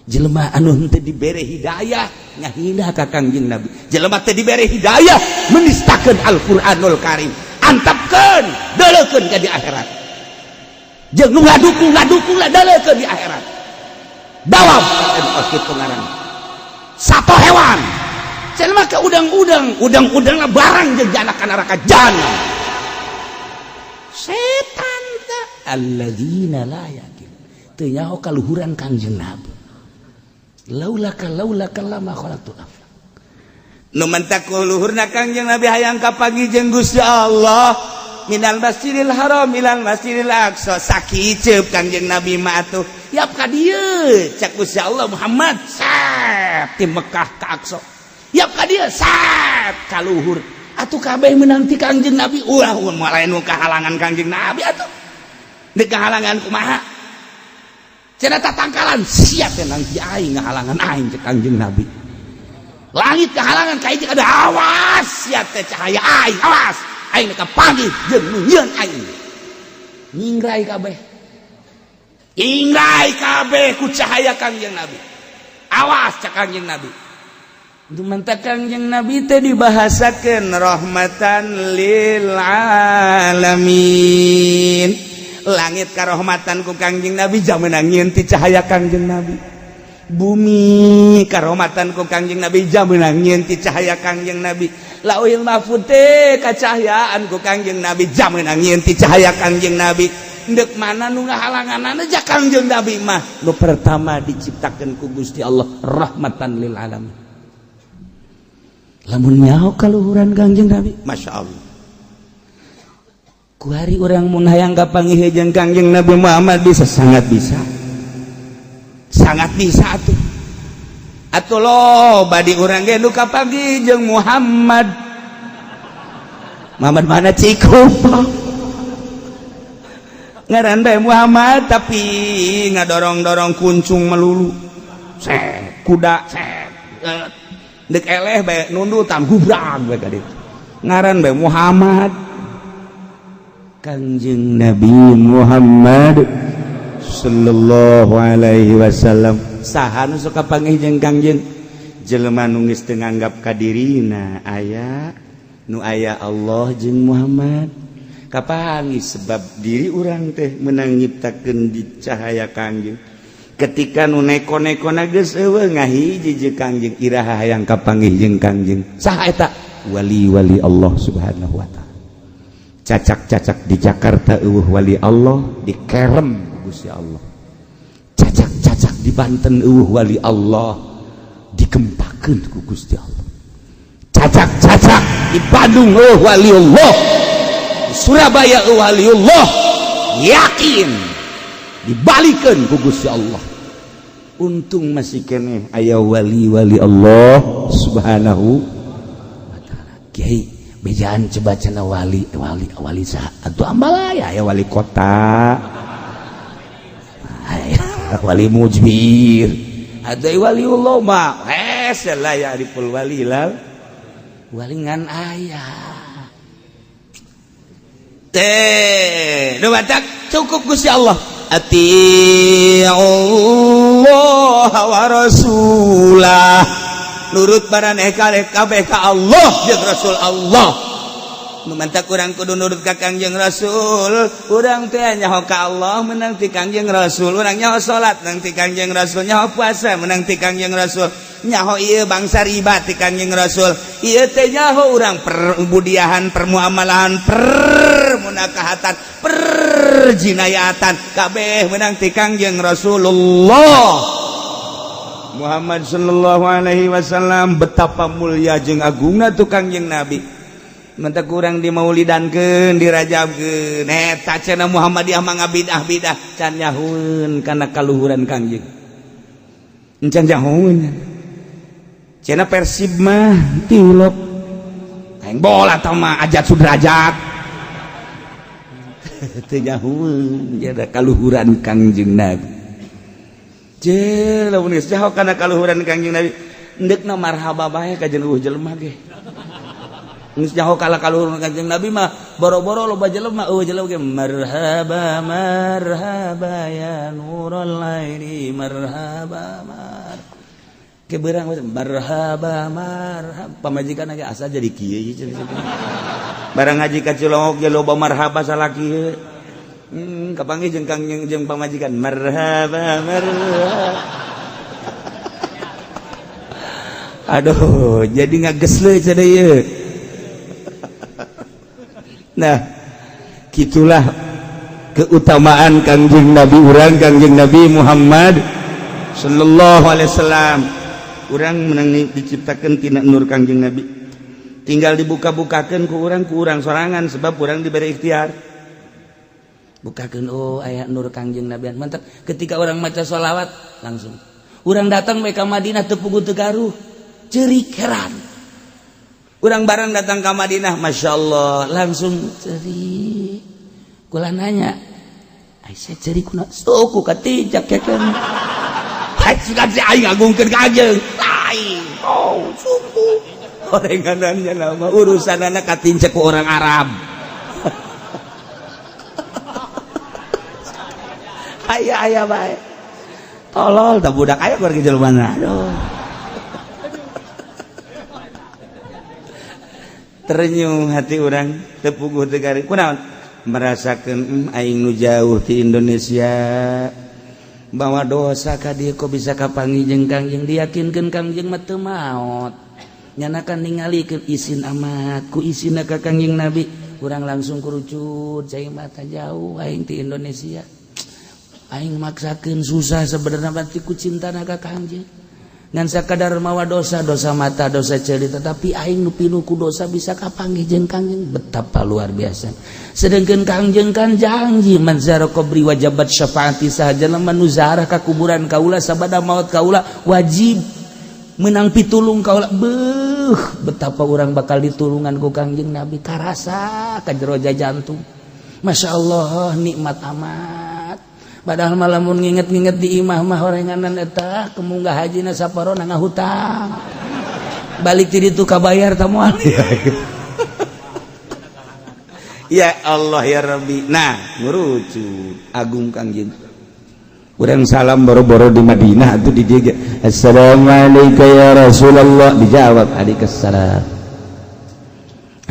Jelema anu henteu dibere hidayah ngahina ka Kangjeng Nabi, jelema teu dibere hidayah menistakeun Al-Qur'anul Karim, antapkeun, deuleukeun ka di akhirat. Jeung nu ngadukung ngadukung lah, deuleukeun di akhirat. Dawab anu kitu ngaran satu hewan. Jelema ke udang-udang, udang-udang lah barang jeung jana ka neraka jahanam. Setan teh alladzina la yaqil, teu nyaho kaluhuran Kangjeng Nabi. Laulaka laulaka lama khalaqtul aflak. Nu mantak luhurna Kangjeng Nabi, hayang kapanggih jeung Gusti Allah, minal Masjidil Haram ilal Masjidil Aqsa, sakiceup Kangjeng Nabi mah atuh. Yap ka dieu, cak Gusti Allah, Muhammad, set ti Mekah ka Aqsa. Yap ka dieu, set ka luhur atuh. Kabeh menang ti Kangjeng Nabi. Ulah moal lain nu kahalangan Kangjeng Nabi atuh. Deuk kahalangan kumaha? Cenah tatangkalan siap ya, nanti aing ngahalangan aing, cek Kangjeng Nabi. Langit kehalangan ka hiji, ada awas sia teh cahaya aing, awas aing ka panggih jeung nu nyieun aing. Nyingrai kabeh, ingrai kabeh ku cahaya Kangjeng Nabi. Awas, cek Kangjeng Nabi. Dumantak Kangjeng Nabi teh dibahasakeun rahmatan lil alamin. Langit karohmatan ku Kangjeng Nabi, jamenang nyieun ti cahaya Kangjeng Nabi. Bumi karohmatan ku Kangjeng Nabi, jamenang nyieun ti cahaya Kangjeng Nabi. Lauhil Mahfud teh kacahayaan ku Kangjeng Nabi, jamenang nyieun ti cahaya Kangjeng Nabi. Ndek mana nu ngahalanganana ja Kangjeng Nabi mah nu pertama diciptakeun ku Gusti Allah rahmatan lil alamin. Lamun nyaho kaluhuran Kangjeng Nabi, Masya Allah. Kuari urang mun hayang kapanggih jeung Kangjeng Nabi Muhammad bisa, sangat bisa. Sangat bisa atuh. Atuh loba di urang ge nu kapanggih jeung Muhammad. Muhammad mana Cikupa. Ngaran bae Muhammad tapi ngadorong-dorong kuncung melulu. Set, kuda set. Dek eleh bae nundutan gubrag bae ka ditu. Ngaran bae Muhammad. Kangjeng Nabi Muhammad sallallahu alaihi wasallam saha nu sok kapanggih jeung Kangjeng? Jelema nu geus teu nganggap ka dirina aya nu aya Allah jeung Muhammad kapanggih, sebab diri urang teh menang nyiptakeun di cahaya Kangjeng. Ketika nu neko-neko geus eueuh ngahiji jeung Kangjeng, iraha hayang kapanggih jeung Kangjeng? Saha eta? Wali-wali Allah Subhanahu wa taala. Cacak-cacak di Jakarta eueuh wali Allah, dikerem Gusti Allah. Cacak-cacak di Banten eueuh wali Allah, digempakeun ku Gusti Allah. Cacak-cacak di Bandung eueuh wali Allah, di Surabaya eueuh wali Allah, yakin dibalikeun ku Gusti Allah. Untung masih keneh aya wali-wali Allah Subhanahu wa taala. Kiai bejaan coba cenah wali wali wali saha atuh? Ambalaya aya wali kota, aya wali mujbir, ada waliullah mah hese la ya'riful wali lal wali ngan aya teh nu batak cukup Gusti Allah. Atiullah wa rasulah, nurut maraneh kabeh ka Allah jeung Rasul Allah. Nu mantak urang kudu nurut ka Kangjeng Rasul. Urang teh nyaho ka Allah menang ti Kangjeng Rasul, urang nyaho salat menang ti Kangjeng Rasul, nyaho puasa menang ti Kangjeng Rasul, nyaho ieu bangsa riba ti Kangjeng Rasul. Ieu teh nyaho urang perbudiahan, permuamalahan, permunakahatan, perjinayatan, kabeh menang ti Kangjeng Rasulullah Muhammad sallallahu alaihi wasallam. Betapa mulia jeung agungna tuh Kangjeng Nabi. Menta kurang dimaulidankeun, dirajabkeun, eta cenah Muhammadiyah mah ngabidah bidah. Can nyahueun kana kaluhuran Kangjeng, encan nyahueun. Cenah Persib mah tilok aing bola tah mah Ajat Sudrajat. Teu nyahueun jada kaluhuran Kangjeng Nabi. Je lamun geus nyaho kana kaluhuran Kangjeng Nabi, endekna marhaba bae ka jeung eueuh jelema ge. Geus nyaho kala kaluhuran Kangjeng Nabi mah boro-boro loba jelema, eueuh jelema ge marhaba marhaba ya nurul aini marhaba mar ke beurang marhaba marhaba. Pamajikan ge asa jadi kieu ieu cenah. Barang ngaji ka Cilongok ge loba marhaba salaki. Kapanggih jeung Kangjeng jeung pamajikan marhaba marhaba. Aduh, jadi ngagesle cenah ieu. Nah, gitulah keutamaan Kangjeng Nabi urang, Kangjeng Nabi Muhammad sallallahu alaihi wasallam. Urang menang diciptakan tina nur Kangjeng Nabi, tinggal dibuka-bukakeun ku urang sorangan, sebab urang diberi ikhtiar. Bukakeun, oh aya nur Kangjeng Nabi. Mantap, ketika orang maca sholawat langsung urang datang bae ka Madinah teu puguh teu garuh, ceurik heran. Urang barang datang ke Madinah, Masya Allah, langsung ceurik. Kula nanya, Aisyah ceurik kuna? Suku katijak ya kan. Hai sudah si aing agungkeun ka anjeun. Lain. Oh, suku. Orenganannya nama urusan anak katincak ku orang Arab. Aya aya bae. Tolol tak budak aya keur jelema. Aduh. Terenyuh hati orang tepuguh tegari kunaon merasakan aing nu jauh ti Indonesia bawa dosa ka dieu kok bisa kapanggih jeung Kangjeng. Diyakinkeun Kangjeng mah teu maot, nyanakan ningalikeun isin amat ku isinna ka Kangjeng Nabi. Kurang langsung kerucut cai mata, jauh aing ti Indonesia, aing maksakeun susah sebenarnya berarti ku cintana ka Kangjeng, ngan sakadar mawa dosa, dosa mata, dosa ceuli, tetapi aing nu pinuh ku dosa bisa kapanggih jeung Kangjeng, betapa luar biasa. Sedangkan Kangjeng kan janji, man zara qabri wajabat syafaati, saha jelema nu ziarah ka kuburan kaula sabada maut kaula wajib menang pitulung kaula. Beuh, betapa orang bakal ditulungan ku Kangjeng Nabi, karasa ka jero jantung. Masya Allah, nikmat amat. Padahal malah mun nginget-nginget di imah mah horenganan eta kemunggah haji na saparona ngahutang, balik ti ditu kabayar ta moal. Ya Allah ya Rabbi. Nah, ngurucut agung Kangjeng. Urang salam boro-boro di Madinah atuh di dieu. Assalamualaikum ya Rasulullah, dijawab waalaikumsalam.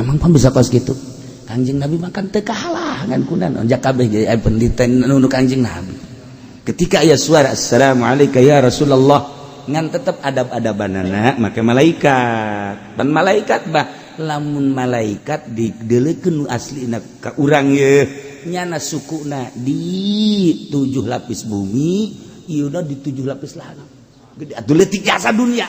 Emang pan bisa kos gitu? Kangjeng Nabi makan teu kahalangan kunan onjak kabeh ge pendeta nu Kangjeng Nabi. Ketika aya suara assalamualaikum ya Rasulullah, ngan tetep adab-adabanana make malaikat. Pan malaikat bah, lamun malaikat didelekeun nu aslina ka urang ye. Nyana sukuna di tujuh lapis bumi, ieu di tujuh lapis langit, gede atuh, leutik jasa dunia.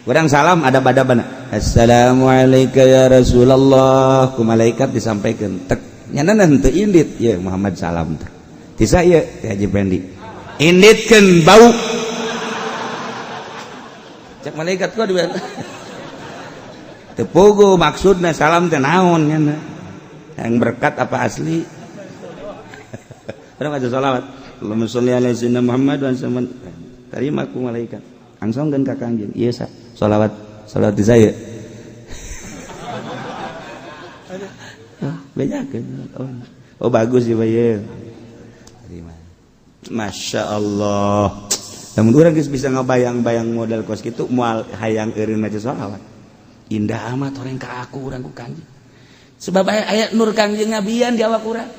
Urang salam adab-adaban, assalamualaikum ya Rasulullah, ku malaikat disampaikan tek, nyana henteu indit ya Muhammad salam teh tisa ieu teh Haji Pendi inditkeun bau. Cek malaikat kok di teu pugu maksudna salam teh naon, nyana yang berkat apa asli. Urang baca salawat, Allahumma sholli ala sayyidina Muhammad wa sallam, terima ku malaikat, langsung ka Kangjeng ieu sa salawat, salawat di saya. Bejakeun. Oh, oh bagus ya ya. Terima. Masya Allah. Namun urang geus bisa ngabayang-bayang modal kos kitu, moal hayang eureun maca sholawat. Indah amat orang ka aku, urang ku Kangjeng, sebab aya aya nur Kangjeng Nabian di awak urang.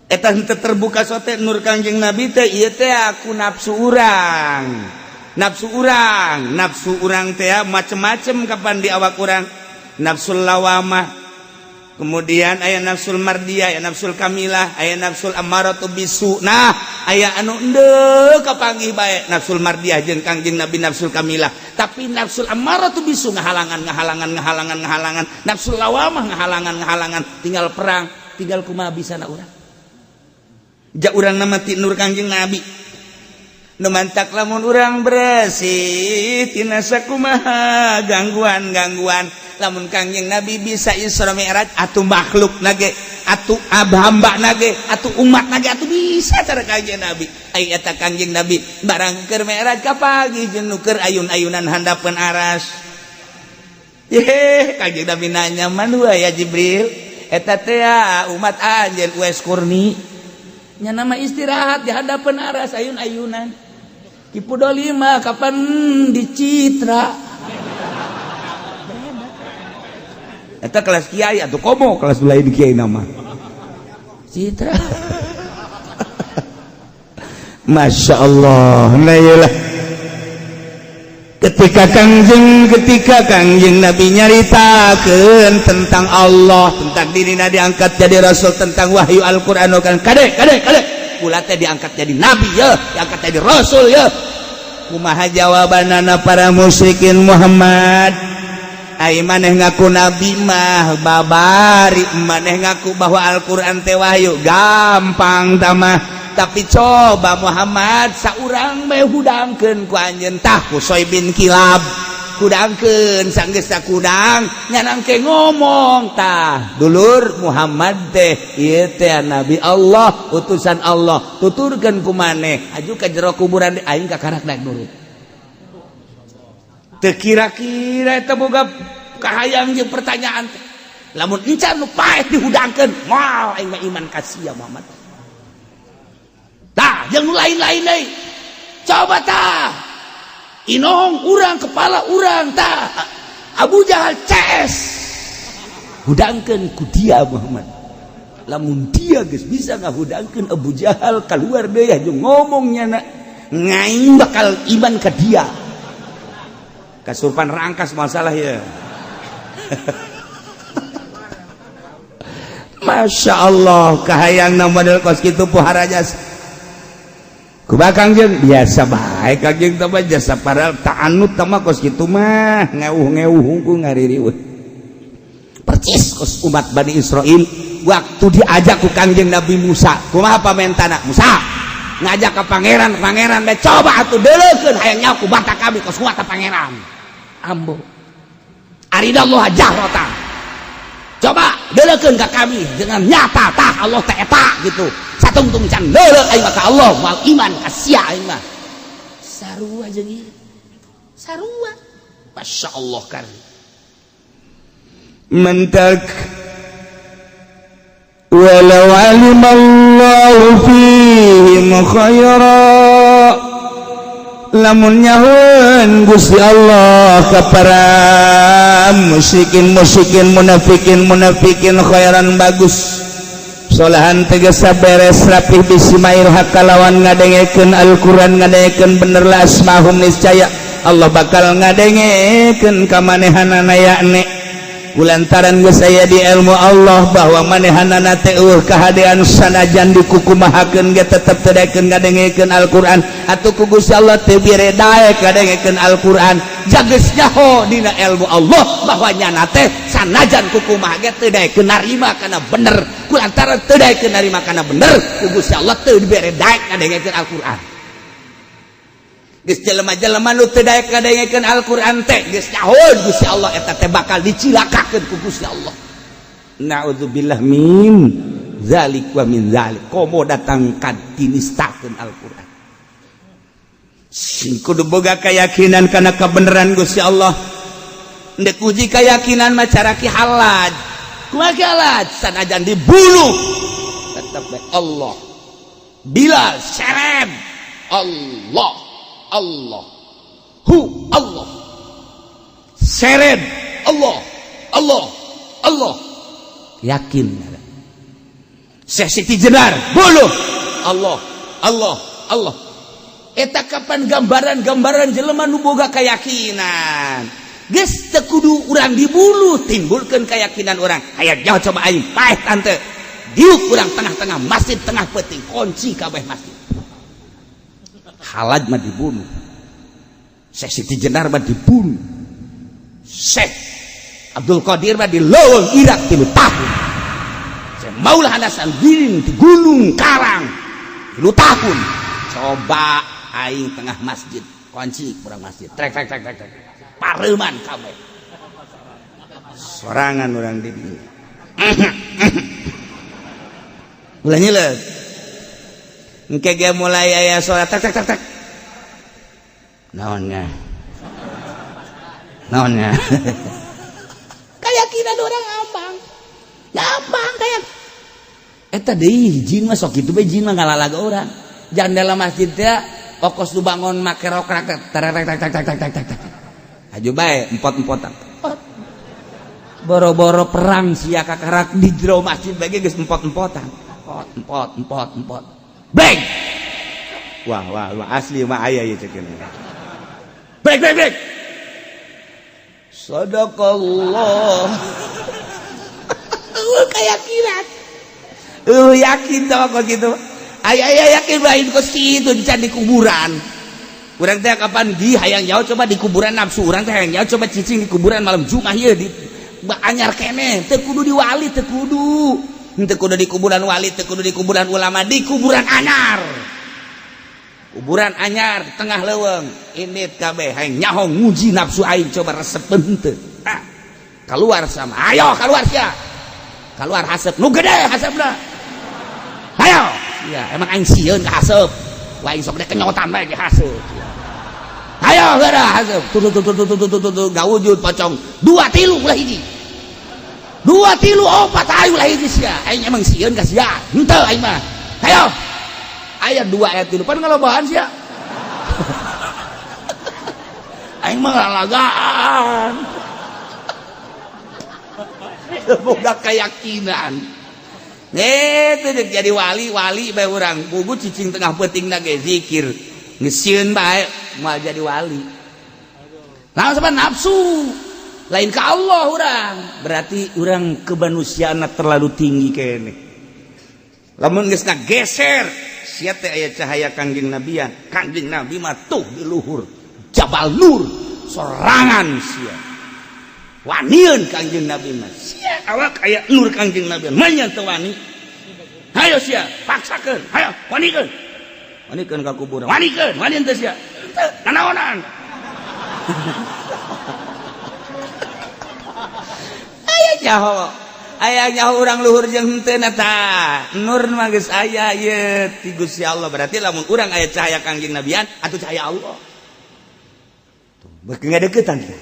Eta henteu terbuka sote nur Kangjeng Nabi teh ieu teh aku nafsu urang. Nafsu urang, nafsu urang teh macem-macem kapan di awak urang. Nafsul lawamah, kemudian aya nafsul mardiyah, aya nafsul kamilah, aya nafsul amaratu bisu. Nah, aya anu endeu kapanggih bae nafsul mardiyah jeung Kangjeng Nabi, nafsul kamilah. Tapi nafsul amaratu bisu ngahalangan, ngahalangan, ngahalangan, ngahalangan. Nafsul lawamah ngahalangan, ngahalangan, tinggal perang, tinggal kumaha bisa na urang. Ja urang nama ti nur Kangjeng Nabi. Nu mantak lamun urang bersih tina sakumaha gangguan-gangguan, lamun Kangjeng Nabi bisa Isra Mi'raj, atuh makhluk nage, atuh hamba nage, atuh umat nage atuh bisa cara Kangjeng Nabi. Ai eta Kangjeng Nabi barang keur Mi'raj kapagi jeung nu keur ayun-ayunan handapeun aras. Ye, Kangjeng Nabi nanya, man huwa ya Jibril? Eta teh umat anjeun Uwais Qurni. Nya nama istirahat di hadapan aras ayun-ayunan. Ki Pudoli mah kapan dicitra. Eta kelas kiai atau komo kelas lain kiai nama. Citra. Masya Allah. Nah iyalah. Ketika Kangjeng Nabi nyaritakeun tentang Allah, tentang dirina diangkat jadi rasul, tentang wahyu Al-Qur'an kan, kade kade kade kula teh diangkat jadi nabi ya, diangkat jadi rasul ya. Kumaha jawabanana para musyrikin? Muhammad, ai maneh ngaku nabi mah babari, maneh ngaku bahwa Al-Qur'an teh wahyu gampang tamah, tapi coba Muhammad saurang bae hudangkeun ku anjeun. Tah, Qushay bin Kilab hudangkeun, sanggeus kudang nyanang ke ngomong, tah dulur, Muhammad teh ieu teh nabi Allah, utusan Allah, tuturkeun ku maneh aju ka jero kuburan, aing kakarak naik nurut. Teu kira-kira eta boga kahayang jeung pertanyaan teh, lamun encan nu paeh dihudangkeun, moal aing mah iman ka sia Muhammad. Tah, yang lain-lain deui. Coba tah. Inong urang, kepala urang tah. Abu Jahal CS. Hudangkeun ku dia Muhammad. Lamun dia geus bisa ngahudangkeun Abu Jahal keluar deui jeung ngomongnya na ngaing bakal iman ka dia. Kasurpan rangkas masalah ya. Masya Allah, kahayang na model kos kitu pohara jasa. Kumaha, Kangjeng? Biasa bae, Kangjeng teh mah jasa, padahal ta'anut mah kos kitu mah ngeuh-ngeuh hungkul, ngaririweuh. Percis kos umat Bani Israel waktu diajak ku Kangjeng Nabi Musa. Kumaha pamentana Musa? Ngajak ke pangeran, pangeran bae, coba atuh deuleukeun hayang nyaho ku bata kami kos kuat pangeran. Ambo. Arinallah jahratan. Coba deuleukeun ka kami dengan nyata tah Allah teh eta gitu. Satungtung can deuleu aing mah ka Allah, moal iman ka sia aing mah. Sarua jeung ieu. Sarua. Masya Allah kan. Mentak walau alimallahu fihim khaira, lamun nyahoeun Gusti Allah ka para musyrikin musyrikin, munafikin munafikin, khairan bagus, solahan tegesa beres rapih, bisimail hakalawan ngadengekeun Al-Qur'an, ngadengekeun bener, la asmahum niscaya Allah bakal ngadengekeun ka manehanana, yakni kulantaran geus aya di ilmu Allah bahwa manehanana teh eueuh kahadean, sanajan dikukumahakeun ge tetep teu daekeun ngadengekeun Al-Qur'an. Atuh ku Gusti Allah teu bere daek ngadengekeun Al-Qur'an, jageus nyaho dina ilmu Allah bahwa nyana teh sanajan kukumaha ge teu daekeun narima kana bener. Kulantaran teu daekeun narima kana bener, ku Gusti Allah teu dibere daek ngadengekeun Al-Qur'an. Geus jelema-jelema nu teu daek ngadengekeun Al-Qur'an teh geus nyaho Gusti Allah eta teh bakal dicilakakeun ku Gusti Allah. Naudzubillah min zalik wa min zalik. Komo datang ka dinistakeun Al-Qur'an. Sing kudu boga keyakinan kana kebenaran Gusti Allah. Ndek uji keyakinan mah cara Ki Halaj. Kumaha Ki Halaj? Sanajan dibunuh tetep bae Allah. Bilal serem Allah, Allah, hu Allah, seren Allah, Allah, Allah, yakin. Syekh Siti Jenar buluh Allah, Allah, Allah. Eta kapan gambaran-gambaran jelema nu boga keyakinan. Geus teu kudu urang dibunuh timbulkeun keyakinan urang. Hayang jauh coba aing paeh tante diuk urang tengah-tengah masjid, tengah peuting, kunci kabeh masjid. Halaj mah dibunuh, Syekh Siti Jenar mah dibunuh, Syekh Abdul Qadir mah di leuweung Irak 3 tahun, Syekh Maulana Hasanuddin di Gunung Karang 3 tahun. Coba aing tengah masjid, kunci kurang masjid, trek trek trek trek trek, pareman kabeh. Sorangan urang di dieu. Ulah nyileut. Engke ge mulai aya suara tek tek tek tek. Naonnya? Naonnya? Keyakinan orang gampang gampang kayak eta deui. Jin mah sok kitu bae, jin mah ngalalaga urang. Jandela masjid teh okos nu bangun make rokrak tek tek tek tek tek tek tek tek. Aju bae empot-empotan. Boro-boro perang sia kakarak di jero masjid bae geus empot-empotan. Empot empot empot empot. Beng. Wah wah wah, asli mah aya ieu ceuk. Beng beng beng. Sadaqallah. Keyakinan. Yakin sama kok gitu. Aya aya yakin bae kos kitu can di kuburan. Urang teh kapan di hayang jauh coba di kuburan, nafsu urang teh hayang jauh coba cicing di kuburan malam Jumat ieu di anyar keneh. Teu kudu di wali, teu kudu. Teu kudu di kuburan wali, teu kudu di kuburan ulama, di kuburan anyar. Kuburan anyar tengah leuweung, indit kabeh hayang nyaho nguji nafsu aing coba resep henteu. Ah, keluar sama. Ayo keluar sia. Keluar haseup nu gede haseupna. Ayo. Ya, emang aing sieun ka haseup. Wah, aing sok dek kenyotan bae ge haseup. Ayo geura haseup. Tuh tuh tuh tuh tuh tuh tuh, gak wujud pocong. Dua tilu ulah hiji. Dua tilu opat, ayo ulah hiji sia. Aing emang sieun ka sia. Henteu aing mah. Ayo. Aya dua ayat tilu pan ngalobahan sia. Aing mah lalagaan. Boga keyakinan. Itu jadi wali-wali bae urang. Bugu cicing tengah peuting ge zikir. Geus sieun bae moal jadi wali. Langsung sama nafsu. Lain ka Allah urang. Berarti urang kemanusiaan terlalu tinggi kene. Lamun geus geser, sia teh aya cahaya Kangjeng Nabian. Kangjeng Nabi mah tuh di luhur Jabal Nur sorangan sia. Wanian Kangjeng Nabi mah. Sia awak aya nur Kangjeng Nabi. Manya teu wani. Hayo sia, paksakeun. Hayo, wanikeun. Wanikeun ka kuburan. Wanikeun, wani teu sia. Teu, nanaonan. Aya nyaho. Aya nyaho urang luhur jeung henteu tah. Nur mah geus aya ieu ti Gusti Allah. Berarti lamun urang aya cahaya Kangjeng Nabian atuh cahaya Allah. Tuh, beuki ngadeukeutan teh.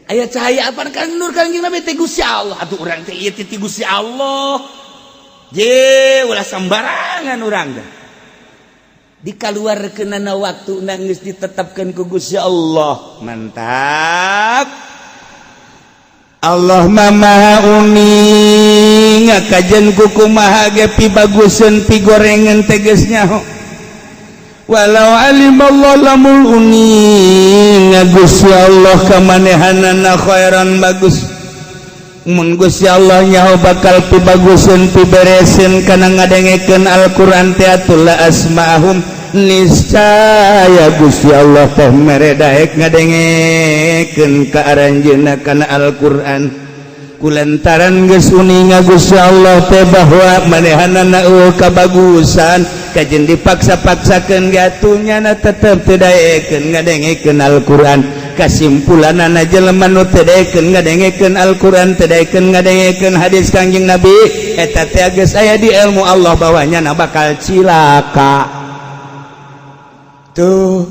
Aya cahaya apa kan nur Kangjeng Nabi ti Gusti Allah. Atuh urang teh ieu ti Gusti Allah. Je, ulah sembarangan urang teh. Dikaluarkeunana waktu geus ditetapkeun ku Gusti Allah. Mantap. Allah mama uning kajen kukumaha ge pibaguseun pigorengan teges nyaho. Walau alim Allah lamul uning Gusti Allah kamanehanana khairan bagus. Mun Gusti Allah nyaho bakal pibaguseun pibereseun kana ngadengekeun Al-Qur'an teh atuh la asma'ahum niscaya Gusti Allah teh mere daek ngadengekeun ka aranjeunna kana Al-Qur'an. Kulantaran geus uninga Gusti Allah teh bahwa manehanana eueuh kabagusan kajen dipaksa-paksakeun ge atuh nyana tetep teu daekeun ngadengekeun Al-Qur'an. Kasimpulanana jelema nu teu daekeun ngadengekeun Al-Qur'an, teu daekeun ngadengekeun hadis Kangjeng Nabi, eta teh geus aya di ilmu Allah bahwa nyana bakal cilaka. Tuh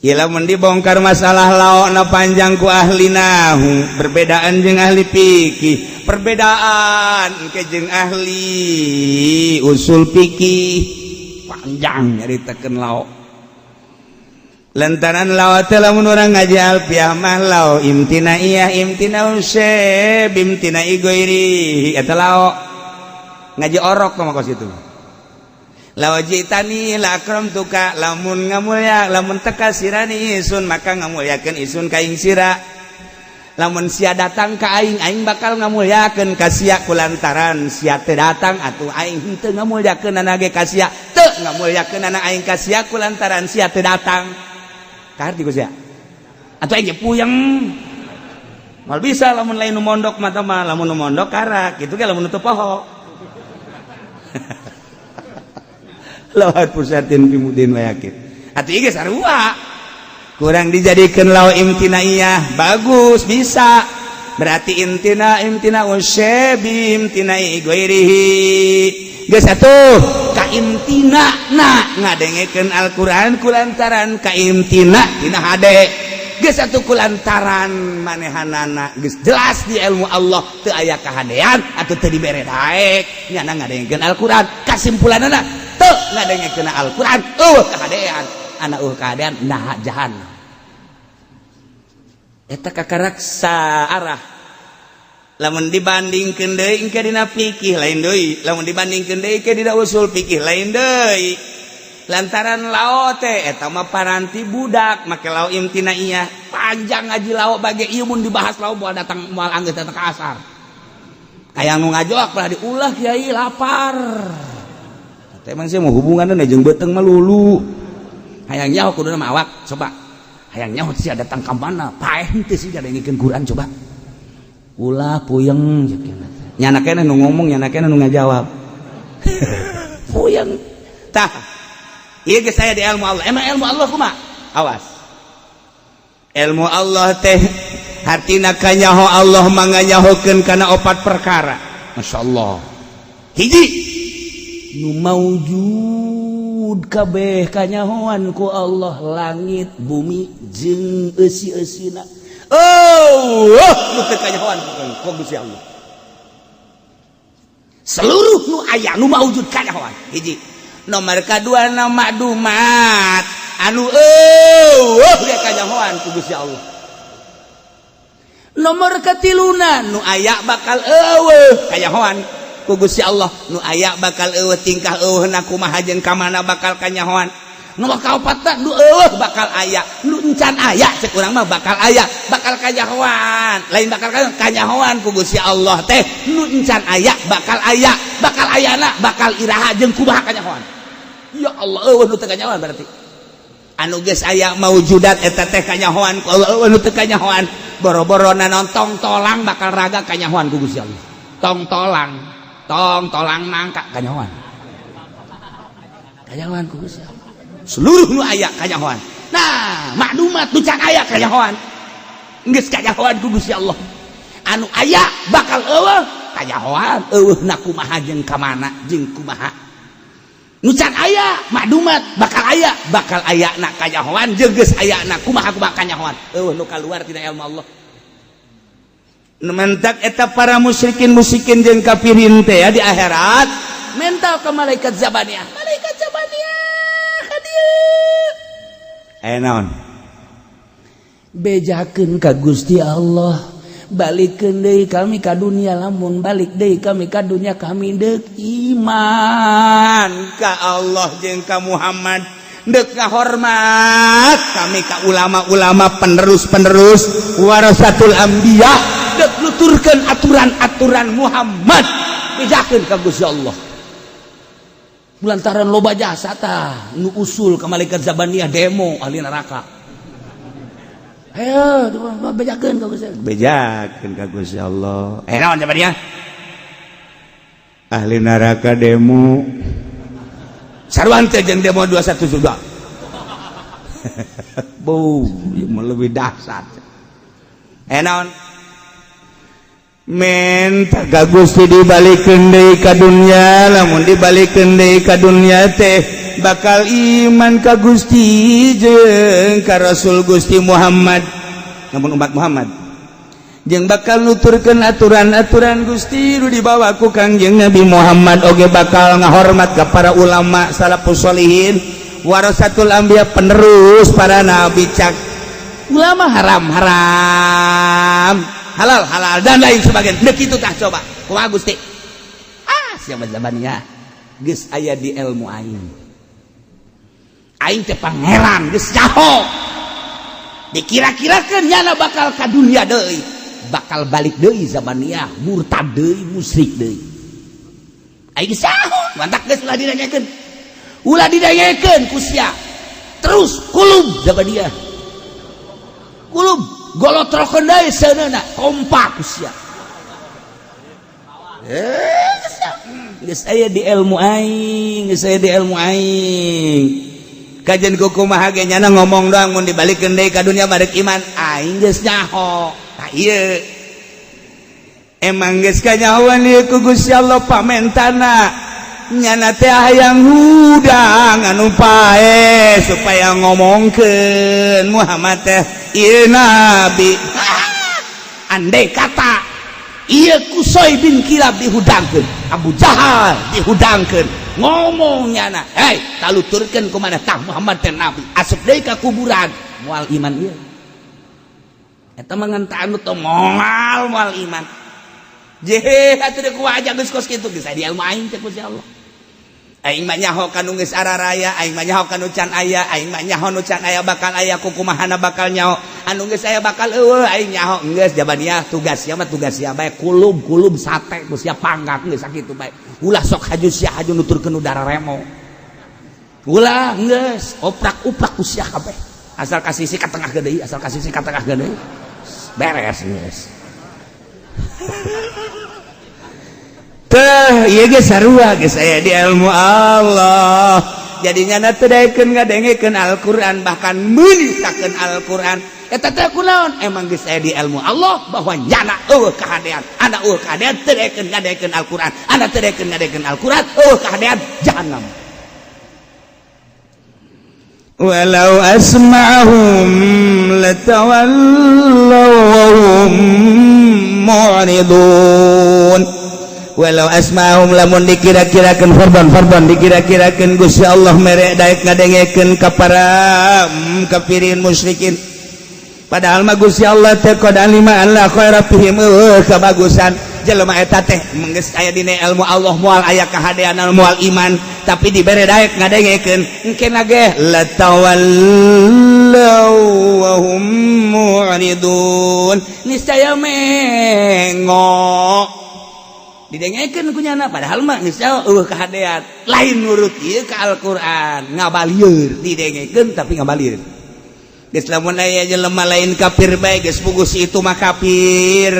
Gila mun dibongkar masalah laokna panjang ku ahli nahu, perbedaan jeung ahli fikih, perbedaan ke jeung ahli usul fikih, panjang nyaritakeun laok. Lantaran laok teh lamun urang ngaji alfiah mah lao imtinaiyah, imtina useb, imtina ghairi, eta laok. Ngaji orok mah kos itu. Law jitani la akramtuka, lamun ngamulya, lamun teka sirani isun maka ngamulyakeun isun ka ing sira. Lamun sia datang ka aing, aing bakal ngamulyakeun ka sia. Kulantaran sia teu datang atuh aing henteu ngamulyakeun ge ka sia, teu ngamulyakeun aing ka sia kulantaran sia teu datang. Kaharti ku sia atuh aing ge puyeng. Moal bisa lamun lain nu mondok mah mah, lamun nu mondok karak kitu ge lamun nu teu poho. Lawat pusatin pimudin wayakin atuh ieu sarua kurang dijadikan law imtinaiyah bagus bisa berarti imtina imtina usyebi imtinai ghairihi geus atuh ka imtina na ngadengekeun Al-Qur'an kulantaran ka imtina tina hade geus atuh kulantaran manehanana geus jelas di ilmu Allah teu aya kahadean atuh teu dibere daek nyana ngadengekeun Al-Qur'an. Kasimpulanana teu ngadengekeun Al-Qur'an eueuh kahadean, anak eueuh kahadean nah jahanam. Eta kakaraksa arah. Lamun dibandingkeun deui engke dina fikih lain deui, lamun dibandingkeun deui ke dina usul fikih lain deui. Lantaran lao teh eta mah paranti budak make lao imtinaiyah panjang ngaji lao bage ieu mun dibahas lao moal datang moal anggeus datang ka asar. Hayang nu ngajok pernah diulah kiai lapar. Teh emang sih mau hubunganna jeung beuteung mah lulu. Hayang nyaho kuduna mah awak coba. Hayang nyaho sia datang ka mana? Paeh henteu sih ngadengekeun Quran coba. Ulah puyeng nyana keneh nu ngomong, nyana keneh nu ngajawab. Puyeng. Tah. Ieu geus aya di ilmu Allah. Emang ilmu Allah kumaha? Awas. Ilmu Allah teh hartina kanyaho Allah manganyahokeun kana opat perkara. Masya Allah. Hiji nu maujud kabeh kanyahoan ku Allah, langit bumi jeung eusi-eusina. Oh, nu teu kanyahoan ku Gusti Allah. Seluruh nu aya nu maujud kanyahoan. Hiji. Nomor kadua na makdumat anu eueuh ge kanyahoan ku Gusti Allah. Nomor katiluna nu aya bakal eueuh kanyahoan ku Gusti Allah. Nu aya bakal eueuh, tingkah eueuhna kumaha jeung ka mana bakal kanyahoan. Nomor kaopatna nu eueuh bakal aya, nu encan aya, cek urang mah bakal aya, bakal kanyahoan. Lain bakal kanyahoan ku Gusti Allah teh, nu encan aya bakal aya, bakal ayana bakal iraha jeung kumaha kanyahoan. Ya Allah, eueuh nu teu kanyahoan berarti. Anu geus aya maujudat eta teh kanyahoan ku Allah, eueuh nu teu kanyahoan. Boro-boro naon, tong tolang bakal raga kanyahoan ku Gusti Allah. Tong tolang, tong tolang nangka kanyahoan. Kanyahoan ku Gusti Allah. Seluruh nu aya kanyahoan. Nah, maklumat nu can aya kanyahoan. Geus kanyahoan ku Gusti Allah. Anu aya bakal eueuh kanyahoan, eueuh na kumaha jeung ka mana jeung kumaha. Nu can aya maklumat bakal aya na kanyahoan jeung geus aya na kumaha kumaha kanyahoan. Eueuh nu kaluar tina ilmu Allah. Nu mentak eta para musyrikin musyrikin jeung kafirin teh ya di akhirat mental ke malaikat zabaniyah. Malaikat zabaniyah ka dieu. Aya naon? Bejakeun ka Gusti Allah, balikeun deui kami ka dunia, lamun balik deui kami ka dunia kami deuk iman ka Allah jeung ka Muhammad, deuk ngahormat kami ka ulama-ulama penerus-penerus warasatul anbiya, deuk nuturkeun aturan-aturan Muhammad. Bejakeun ka Gusti Allah. Lantaran loba jasa tah nu usul ke malaikat zabaniyah demo ahli neraka. Ayo bejakeun ka Gusti Allah. Bejakeun ka Gusti Allah. Eh, naon zabaniyah? Ahli neraka demo. Sarua teh jeung demo 212. Bau, ieu mah leuwih dahsyat. Eh, naon? Menta ka Gusti dibalikeun deui ka dunya, lamun dibalikeun deui ka dunya teh bakal iman ka Gusti jeung ka Rasul Gusti Muhammad, namun umat Muhammad jeung bakal nuturkeun aturan-aturan Gusti nu dibawa ku Kangjeng Nabi Muhammad, oge bakal ngahormat ka para ulama salafus sholihin warasatul anbiya, penerus para nabi. Cak ulama haram haram, halal halal, dan lain sebagainya. Dek itu tah, coba kumaha Gusti? Ah, siapa zabannya geus aya di ilmu aing, aing teh pangeran geus nyaho. Dikira-kirakeun nyana bakal ka dunia deui, bakal balik deui zabaniyah, murtad deui, musyrik deui. Aing geus nyaho, mantak geus ulah didengekeun, ulah didengekeun ku sia. Terus kulub zabaniyah, kulub golotrokeun deui seuneuna, kompak ku sia. Eh, geus aya di ilmu aing, geus aya di ilmu aing. Kajian kumaha ge nyana ngomong doang, mun dibalikeun deui ka dunia barek iman, aing geus nyaho. Tah ieu emang geus kanyahoan ieu ku Gusti Allah. Pamentana nyana teh hayang hudang anu pae supaya ngomongkeun Muhammad teh ieu nabi. Andai kata ieu Kusoi bin Kilab dihudangkeun, Abu Jahal dihudangkeun, ngomong nyana, "Hei, taluturkeun ku maneh tah Muhammad teh nabi," asup deui ka kuburan moal iman ieu. Eta mah ngan anu teh moal moal iman. Jehe atuh deuk aja geus kos kitu, geus di ilmu aing teh Gusti Allah. Aing mah nyaho kanu geus araraya, aing mah nyaho kanu can aya, aing mah nyaho nu can aya bakal aya, kukumahana bakal nyaho, anu geus aya bakal eueuh aing nyaho. Geus jabaniyah, tugas sia mah, tugas sia bae kulub kulub sate ku sia panggak, geus sakitu bae. Ulah sok haju sia haju nuturkeun udara remo, ulah, geus oprak-uprak ku sia kabeh, asal kasih si ka tengah gede, asal kasih si ka tengah gede, beres geus. Teh ieu ge sarua, geus aya di ilmu Allah. Jadinya na teu daekeun ngadengekeun Al-Qur'an, bahkan meunisakeun Al-Qur'an eta teh kunaon? Emang geus aya di ilmu Allah bahwa nyana eueuh kahadean, ana eueuh kahadean, teu daekeun ngadengekeun Al-Qur'an, ana teu daekeun ngadengekeun Al-Qur'an, eueuh kahadean jahannam. Walau asma'ahum latawallaw wa hum mu'ridun. Walau asma'ahum, lamun dikira-kirakeun fardhan dikira-kirakeun Gusti Allah mere daek ngadengekeun ka para kafirin musyrikin, padahal mah Gusti Allah teh qad alima an la khaira fihim, eueuh kabagusan jelema eta teh, geus aya dina ilmu Allah moal aya kahadean, moal iman. Tapi dibere daek ngadengekeun, engke ge latawallaw wa hum mu'ridun, niscaya mengo didengekeun ku nyana, padahal mah geus euweuh kahadean, lain nurut ieu ka Al-Qur'an, ngabalieur. Didengekeun tapi ngabalieur. Geus lamun aya jelema lain kafir bae, geus pugus itu mah kafir,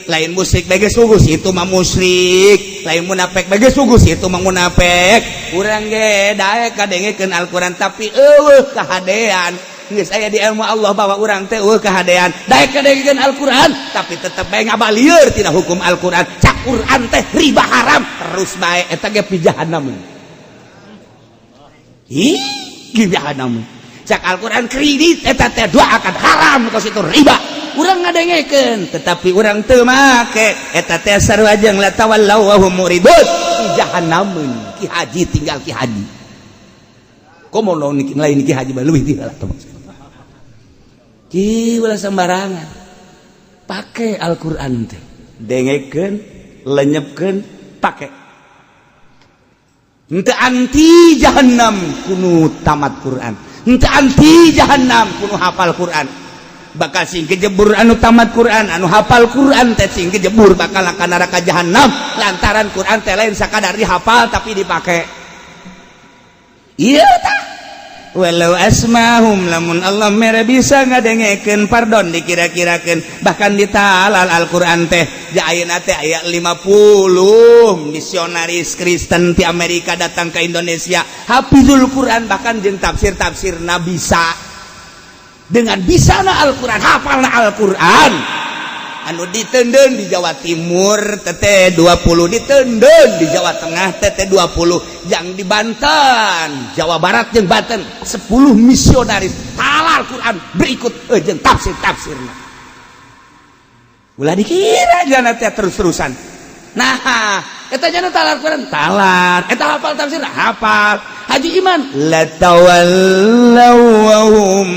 lain musyrik bae, geus pugus itu mah musyrik, lain munafik bae, geus pugus itu mah munafik. Urang ge daek kadengekeun Al-Qur'an, tapi euweuh kahadean. Geus aya di ilmu Allah bahwa urang teh euweuh kahadean. Daek kadengekeun Al-Qur'an, tapi tetep bae ngabalieur tina hukum Al-Qur'an. Cak Qur'an teh riba haram, terus bae, eta ge pi jahanam. Ih, jahanam. Cak Al-Qur'an kredit eta teh dua akad haram, kos itu riba. Urang ngadengekeun, tetapi urang teu make, eta teh sarua jeung latawallaw wa hum muridun, jahanam. Ki Haji tinggal Ki Haji. Komo lain Ki Haji mah leuwih ti heula. Ki ulah sembarangan pakai Al-Qur'an teh, dengekeun, lenyepkeun, pake. Henteu anti jahannam kunu tamat Quran, henteu anti jahannam kunu hafal Quran. Bakal sing kejebur anu tamat Quran, anu hafal Quran teh sing kejebur bakal ka neraka jahannam, lantaran Quran teh lain sakadar dihafal, tapi dipake. Iya tah, walau asmahum, lamun Allah mere bisa ngadengekeun, pardon, dikira-kirakeun, bahkan ditalal Al-Qur'an teh. Ja ayeuna teh aya 50 misionaris Kristen di Amerika datang ke Indonesia, hafizul Quran, bahkan jeung tafsir-tafsir na bisa. Dengan bisa na Al-Quran, hafal na Al-Quran, anu ditenden di Jawa Timur tete 20, ditenden di Jawa Tengah tete 20, yang di Banten, Jawa Barat jeung Banten 10 misionaris halal Quran berikut jeung tafsir-tafsirna. Ulah dikira jana teh terus-terusan. Nah, eta jana talar Quran, talar eta hafal tafsir, hafal. Haji Iman latawallaw wa hum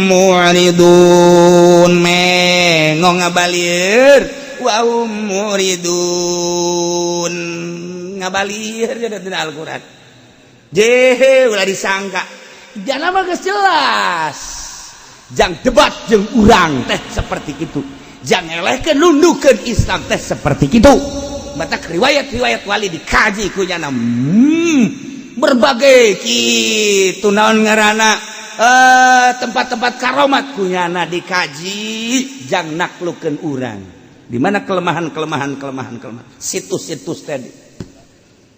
mu'ridun, mengong ngabalir, wa hum mu'ridun, ngabalir jadi tina Al-Qur'an. Jehe, ulah disangka jana mah geus jelas. Jang debat jeung urang teh seperti itu, jang elehkeun, nundukeun Islam teh seperti itu. Matak riwayat-riwayat wali dikaji ku nyana, berbagai kitu, naon ngaranna, tempat-tempat karomat kunyana dikaji jang naklukeun urang di mana kelemahan-kelemahan, kelemahan, kelemahan, situs-situs tadi.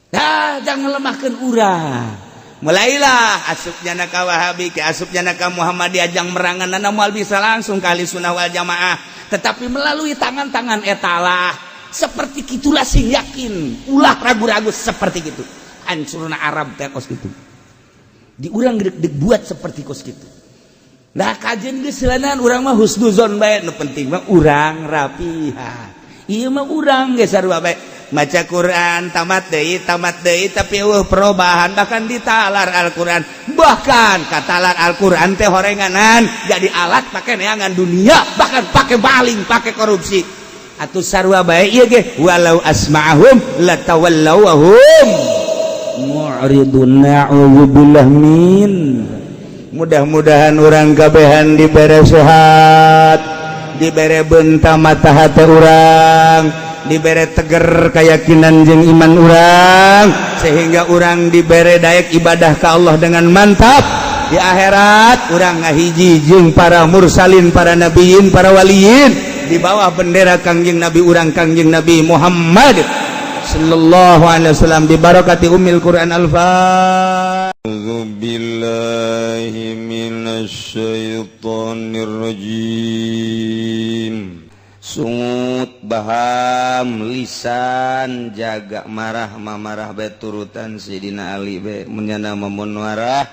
Dah, jangan lemahkan urang. Mulailah asupnya ka Wahabi ke asupnya ka Muhammadiyah jang merangan nana moal bisa langsung kali sunnah wal jamaah, tetapi melalui tangan-tangan etalah. Seperti itulah, sing yakin, ulah ragu-ragu. Seperti gitu hancurna Arab teh kos gitu, di urang dibuat seperti kos gitu. Nah, kajian geus urang mah husnuzon bae, nu penting mah urang rapihan. Ieu mah urang geus sarua bae, maca Quran tamat deui, tamat deui, tapi euweuh perubahan. Bahkan ditalar Al-Quran, bahkan katalar Al-Quran teh horenganan jadi alat pakai neangan dunia, bahkan pakai baling, pakai korupsi. Atau sarua bae ieu ge, walau asma'ahum latawallaw wa hum mu'ridun, na'udzubillah min. Mudah-mudahan urang kabehan dibere sehat, dibere benta mata hati urang, dibere teger keyakinan jeung iman urang, sehingga urang dibere daek ibadah ke Allah dengan mantap. Di akhirat urang ngahiji jeung para mursalin, para nabiyin, para waliyin, di bawah bendera Kangjeng Nabi urang, Kangjeng Nabi Muhammad sallallahu alaihi wasallam, bi barakati ummil Quran. Al-Fatihah. أعوذ بالله من الشيطان الرجيم. Sungut, baham, lisan jaga. Marah mah marah bae, turutan Sidina Ali bae. Mun mun marah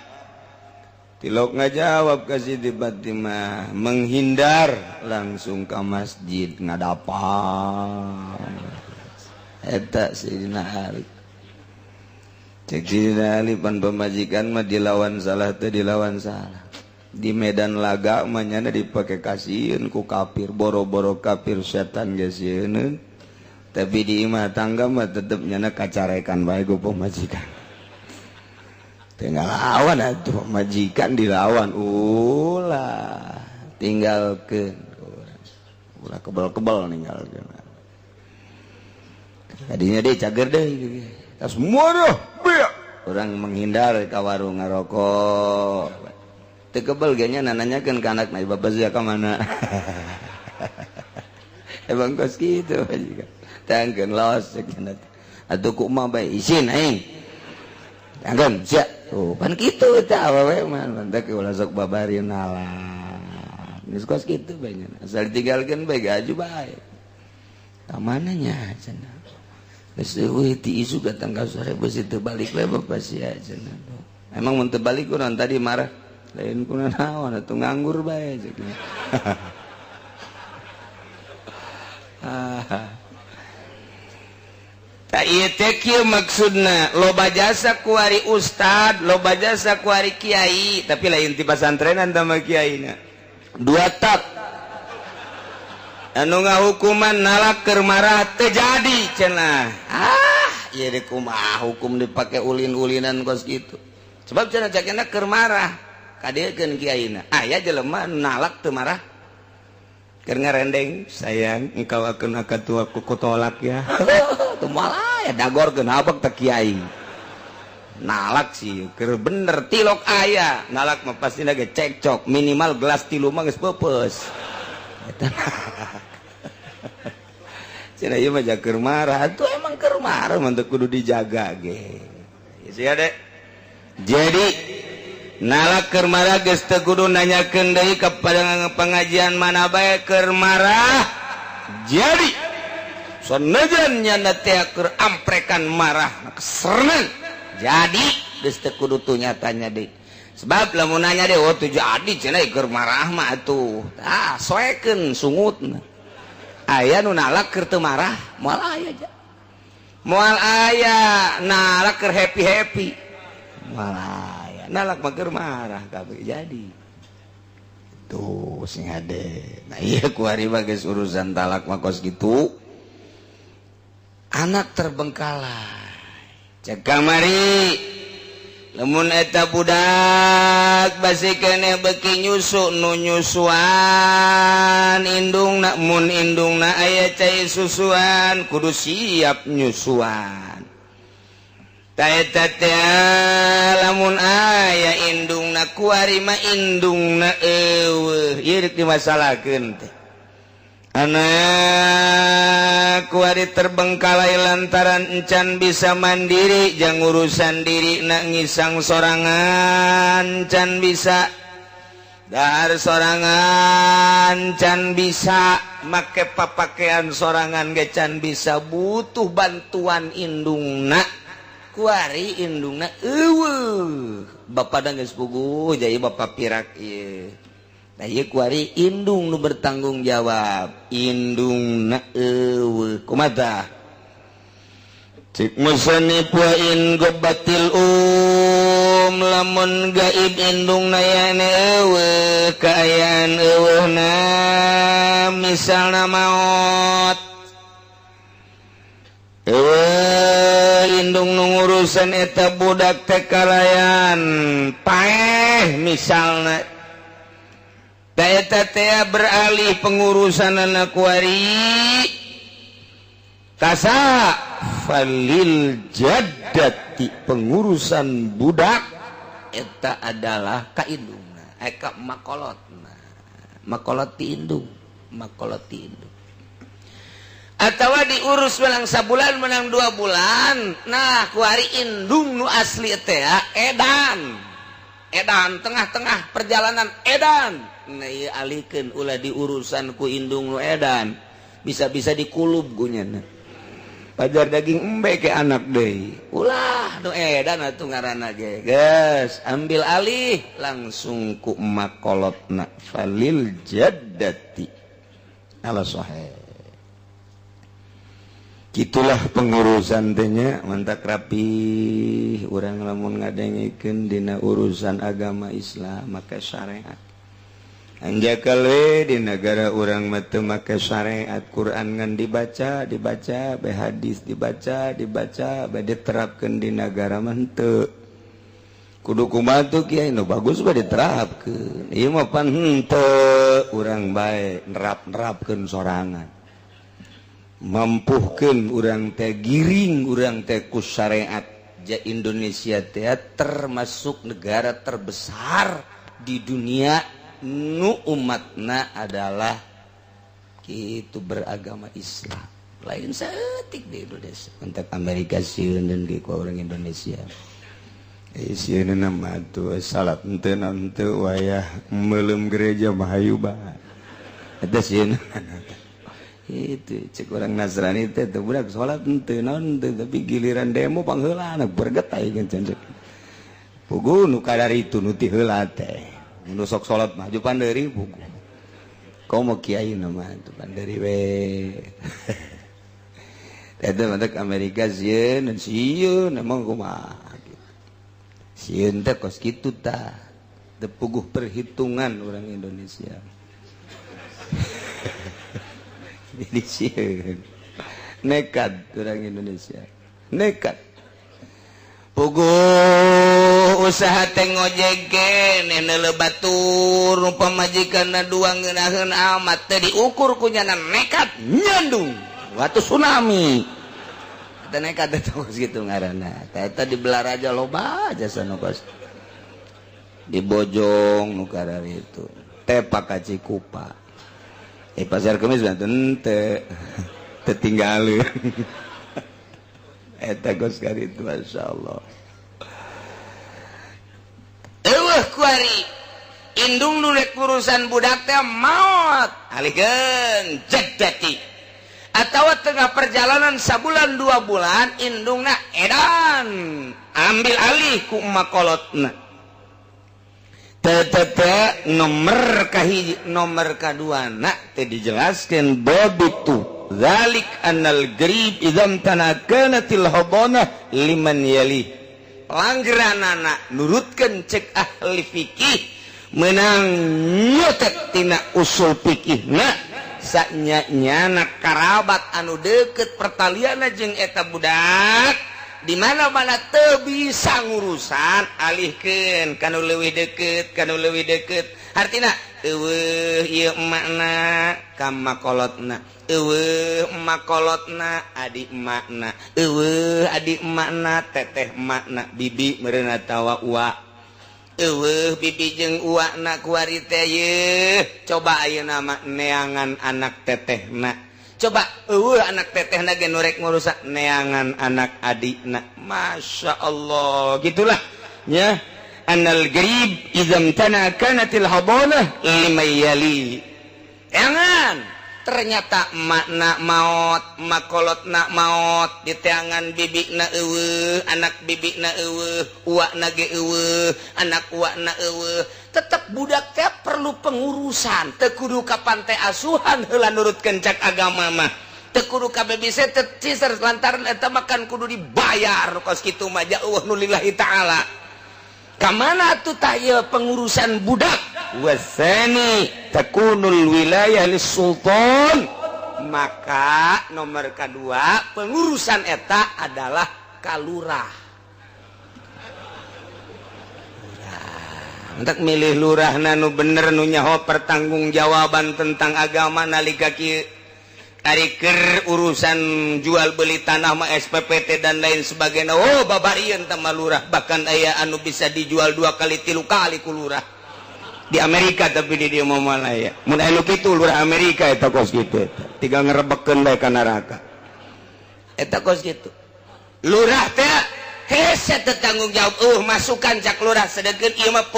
tilok ngajawab ka Siti Fatimah, menghindar langsung ke masjid ngadapan eta Sidina Ali. Cek Sidina Ali, pan pemajikan mah dilawan salah teh dilawan salah. Di medan laga mah nyana dipake kasieun ku kafir, boro-boro kafir, setan ge sieun, tapi di imah tangga mah tetep nyana kacarekan bae ku pemajikan. Tinggal lawan atuh majikan dilawan ulah tinggalkeun ulah kebal-kebal ninggalkeun. Tadinya deh cager deh tas marah beak orang menghindar ka warung ngarokok. Teu kebal ge nya nanyakeun ka anakna bapak sia ka mana. Emang kos kitu majikan. Tangkeun los cek cenah. Atuh kumaha bae isin aing. Tangkeun sia. Tuh pan kitu tah awewe mah mantak ulah sok babari nalar. Geus kos kitu bae nya. Asal ditinggalkeun bae gaju bae. Ka mana nya cenah. Geus eueuh ti isuk datang ka sore beusi teu balik we bapak sia cenah. Emang mun teu balik kunaon tadi marah. Lain kuna naon atuh nganggur bae cek. Tak ieu teh kieu maksudna loba jasa kuari ustad, loba jasa kuari kiai, tapi lain ti pasantrenan tah mah kiaina. Dua tak. Anu ngahukuman nalak keur marah teu jadi cenah. Ah, ieu deui kumaha hukum dipake ulin-ulinan kos kitu. Sebab cenah cakena keur marah. Kadekeun kiaina. Aya jelema nalak teu marah. Keur ngarendeng, sayang engkau akan tua aku kutolak ya. Tuh malah ya dagorkeun habek teh kiai. Nalak sih keur bener tilok aya. Nalak mah pastina ge cekcok, minimal gelas tilu mah geus peupeus. Eta. Cenah ieu mah keur marah, atuh emang keur marah mah teu kudu dijaga ge. Sia dek. Jadi nalak keur marah geus teu kudu nanyakeun deui ka pengajian mana bae keur marah. Jadi sanajan nyana teh keur amprekan marah kesernan. Jadi geus teu kudu tuh nyatanya deui. Sebab lamun nanya deui oh teu jadi cenah keur marah mah atuh. Tah soekeun sungutna. Aya nu nalak keur teu marah, moal aya ja. Moal aya nalak keur happy-happy. Moal aya nalak mah keur marah kabeh jadi. Tuh sing hade. Nah ieu kuari mah geus urusan talak mah kos kitu. Anak terbengkalai. Cek kamari lamun eta budak basi keneh beuki nyusu nu nyusuan indungna mun indungna aya cai susuan kudu siap nyusuan. Taeta teh lamun aya indungna kuari mah indungna eueuh ieu rek dimasalahkeun teh. Anak kuari terbengkalai lantaran encan bisa mandiri jang urusan diri nak ngisang sorangan can bisa dahar sorangan can bisa make papakaian sorangan ge can bisa butuh bantuan indungna kuari indungna eueuh bapak da geus puguh jadi bapak pirak ieu. Nah ieu kuari indung nu bertanggung jawab indungna eueuh kumaha cik musannif wa in gobatil lamun gaib indungna yane eueuh kaayaan eueuhna misalna maot eueuh indung nu ngurusan eta budak teh kalayan paeh misalna eta teh beralih pengurusan anak kuari kasa falil jaddati pengurusan budak eta adalah ka indungna ka makolotna makolot ti indung makolot ti indung atawa diurus menang sabulan menang 2 bulan nah kuari indung nu asli teh edan edan tengah-tengah perjalanan edan nah ieu alihkeun ulah diurusan ku indung nu edan bisa-bisa dikulub gunyana pajar daging embe ke anak deui ulah nu edan atuh ngaranna ge geus ambil alih langsung ku makolotna falil jaddati ala sahih. Gitulah pengurusan teh nya mantak rapi urang lamun ngadengikeun dina urusan agama Islam make syariat. Anjakal we di negara urang mah teu make syariat Quran ngan dibaca dibaca bae hadis dibaca dibaca bae diterapkeun di negara mah henteu. Kudu kumaha tuh kiai nu bagus mah diterapkeun. Ieu mah pan henteu urang bae nerap-nerapkeun sorangan. Mampuhkeun urang teh giring urang teh ku syariat. Ja Indonesia teh termasuk negara terbesar di dunia nu umatna adalah kitu beragama Islam. Lain saeutik di Indonesia. Untuk Amerika sieun dan ku orang Indonesia. Sieun mah tuh salat henteu henteu wayah meuleum gereja mah hayu bae. Eta sieun. Itu cek orang Nasrani teh teu budak salat henteu naon henteu tapi giliran demo pangheulana bergetai kan cek. Puguh nu kadar itu nu ti heula teh. Nu sok salat mah maju pandeuri puguh. Komo kiai nama itu pandeuri we. Eta mantak Amerika sieun sieun emang kumaha. Sieun teh kos kitu tah. Teu puguh perhitungan orang Indonesia. Jadi sieun. Nekat orang Indonesia. Nekat. Puguh usaha teh ngojek keneh neuleuh batur nu pamajikanna dua ngeunaheun amat teh diukur ku nyana nekat nyandung watu tsunami. Eta nekat teh kos kitu ngaranna. Eta di Belaraja loba jasa nu kos. Di Bojong nu kararitu. Tepak ka Cikupa. Pasar Kemis mah teu teu tinggalin. Eta kos karitu masyaallah. Eueuh kuari indung nu rek urusan budak teh maot alihkeun jaddati atawa tengah perjalanan sabulan 2 bulan indungna edan ambil alih ku makolotna. Tete nomor kahiji nomor kadua nak teh dijelaskeun babitu zalik annal grib idzam tanakanatil habana liman yali. Langgeranana nurutkeun cek ahli fikih menang nyotet tina usul fikihna sanya nyana karabat anu deket pertalianna jeung eta budak di mana-mana teu bisa ngurusan alihkeun kanu leuwih deket kanu leuwih deket artina eueuh ieu emakna ka makolotna eueuh makolotna adik emakna eueuh adik emakna teteh emakna bibi meureun atawa uwa eueuh bibi jeung uwana kuari teh yeuh coba ayeuna mah neangan anak tetehna coba eueuh anak tetehna ge nu rek ngurusan neangan anak adikna Masya Allah gitulah nya. Anal grib idzam tana kanatil hadanah liman yali. Teangan ternyata makna maot makolotna maot diteangan bibikna eueuh anak bibikna eueuh uakna ge eueuh anak uakna eueuh tetep budak teh perlu pengurusan teu kudu ka pantai asuhan heula nurutkeun cak agama mah teu kudu ka babysitter ciser lantaran eta makan kudu dibayar kos kitu mah jauh nu lillahi ta'ala. Kamana tuh tah ieu pengurusan budak? Wasani takunul wilayah lis-sultan. Maka nomor kedua pengurusan eta adalah kalurah. Lurah. Untuk milih lurahna nu bener nu nyaho pertanggungjawaban tentang agama nalika kieu ari keur urusan jual beli tanah mah SPPT dan lain sebagainya. Oh babarieun teh mah lurah bahkan aya anu bisa dijual 2 kali 3 kali ku lurah di Amerika tapi di dieu mah moal aya. Mun aya nu kitu lurah Amerika eta kos kitu eta tinggal ngerebekeun bae ka neraka eta kos kitu. Lurah teh hese teu tanggung jawab masukan cak lurah sedengkeun ieu mah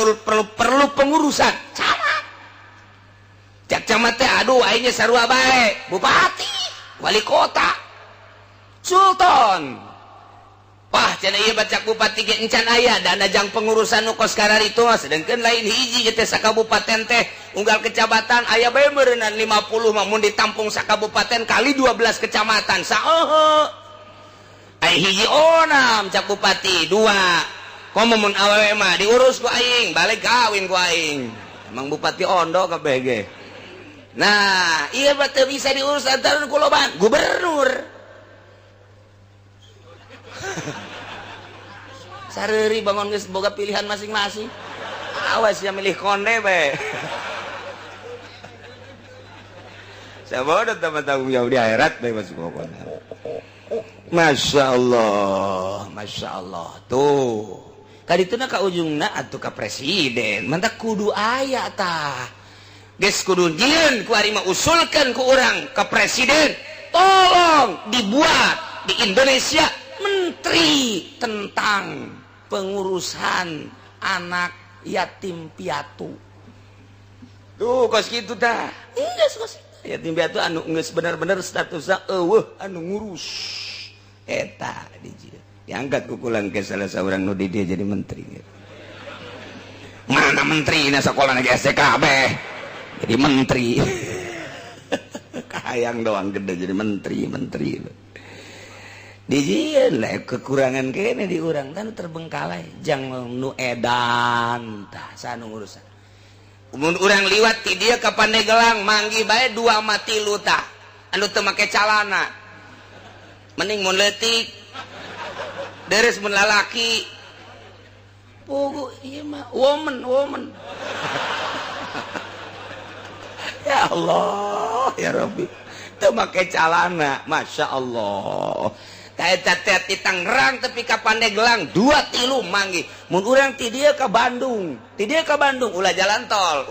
perlu pengurusan camat. Cak camat teh aduh aingnya sarua bae bupati wali kota sultan wah cenah ieu bacak bupati ge encan aya dana jang pengurusan nu kos kararitu mah sedengkeun lain hiji teh sakabupaten teh unggal kecamatan aya bae meureunnan 50 mah mun ditampung sakabupaten kali 12 kecamatan saeuheuh ai hiji onam cak bupati 2 komo mun awewe mah diurus ku aing balik kawin ku aing emang bupati ondo kabeh ge. Nah, iya teu bisa diurus antara kuloban gubernur. Sareuri bangun geus boga pilihan masing-masing. Awas ya milih konde bae. Saya bodoh teman tanggung jawab di akhirat bae masuk pokoknya. Masya Allah, Masya Allah tuh. Kadituna ka ujungna atuh ka presiden. Mantak kudu aya tah. Geus kudu jieun ku ari mah usulkeun ku urang ka presiden. Tolong dibuat di Indonesia menteri tentang pengurusan anak yatim piatu. Tuh kos kitu tah. Geus kos yatim piatu anu geus bener-bener statusna eueuh anu ngurus. Eta dijieun. Diangkat kukulan ke salah seorang nu di dia jadi menteri. Mana menteri na sekolah lagi STKB jadi menteri. Kahayang doang gede jadi menteri. Dijieun lah kekurangan kene di urang tan terbengkalai jang nu edan tah sanu urusan. Mun urang liwat ti dieu ka Pandeglang manggih bae dua mati tilu tah anu teu make calana. Mending mun leutik deres mun lalaki. Pugu ieu mah woman. Ya Allah, ya Rabbi. Teu make calana, Masya Allah. Eta teh ti Tangerang tepi ka Pandeglang 2 3 manggih. Mun urang ti dieu ka Bandung, ti dieu ka Bandung ulah jalan tol,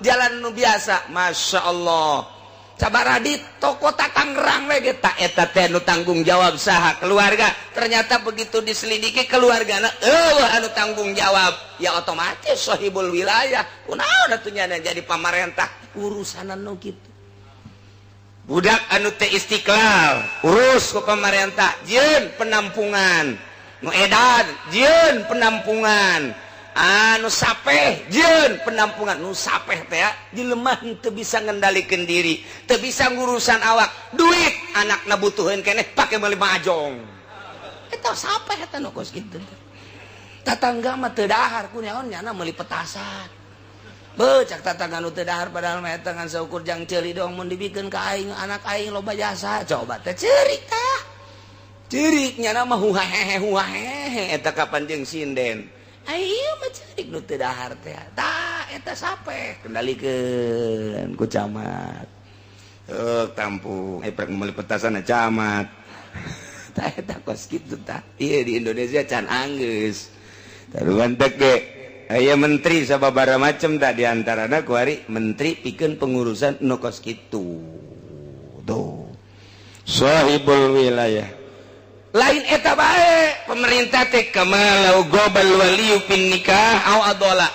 jalan nu biasa, Masya Allah. Sabaradi toko Tangerang we ge ta eta teh nu tanggung jawab saha keluarga. Ternyata begitu diselidiki keluargana eueuh anu tanggung jawab, ya otomatis sahibul wilayah. Kunaon atuh nya jadi pamarentah urusanan nu kitu. Budak anu teh Istiqlal urus ku pamarentah, jieun penampungan. Nu edan jieun penampungan. Anu sapeh jieun penampungan. Nu sapeh teh jelema teu bisa ngendalikeun diri, teu bisa ngurusan awak, duit anakna butuheun keneh pake meuli majong. Eta sapeh eta nu kos kitu. Tatangga mah teu dahar kunaon nyana meuli petasan. Becak tatangga nu teu dahar padahal mah eta ngan saukur jang ceuli doang mun dibikeun ka aing anak aing loba jasa. Coba teh ceurik tah. Ceurik nyana mah huhahehe huhahehe eta kapan jeung sinden. Ayo mah ceurik nu teu dahar teh. Tah eta sapeh kendalikeun ku camat. Tampung prek meuli petasan camat. Tah eta kos kitu tah. Ieu di Indonesia can anggeus. Taruhan teh ge aya menteri sababaraha macam tak diantarana kuari menteri pikeun pengurusan nu kos kitu. Tuh. Sahibul wilayah. Lain eta bae pemerintah teh kamalau gobal waliyu pin nikah aw adola.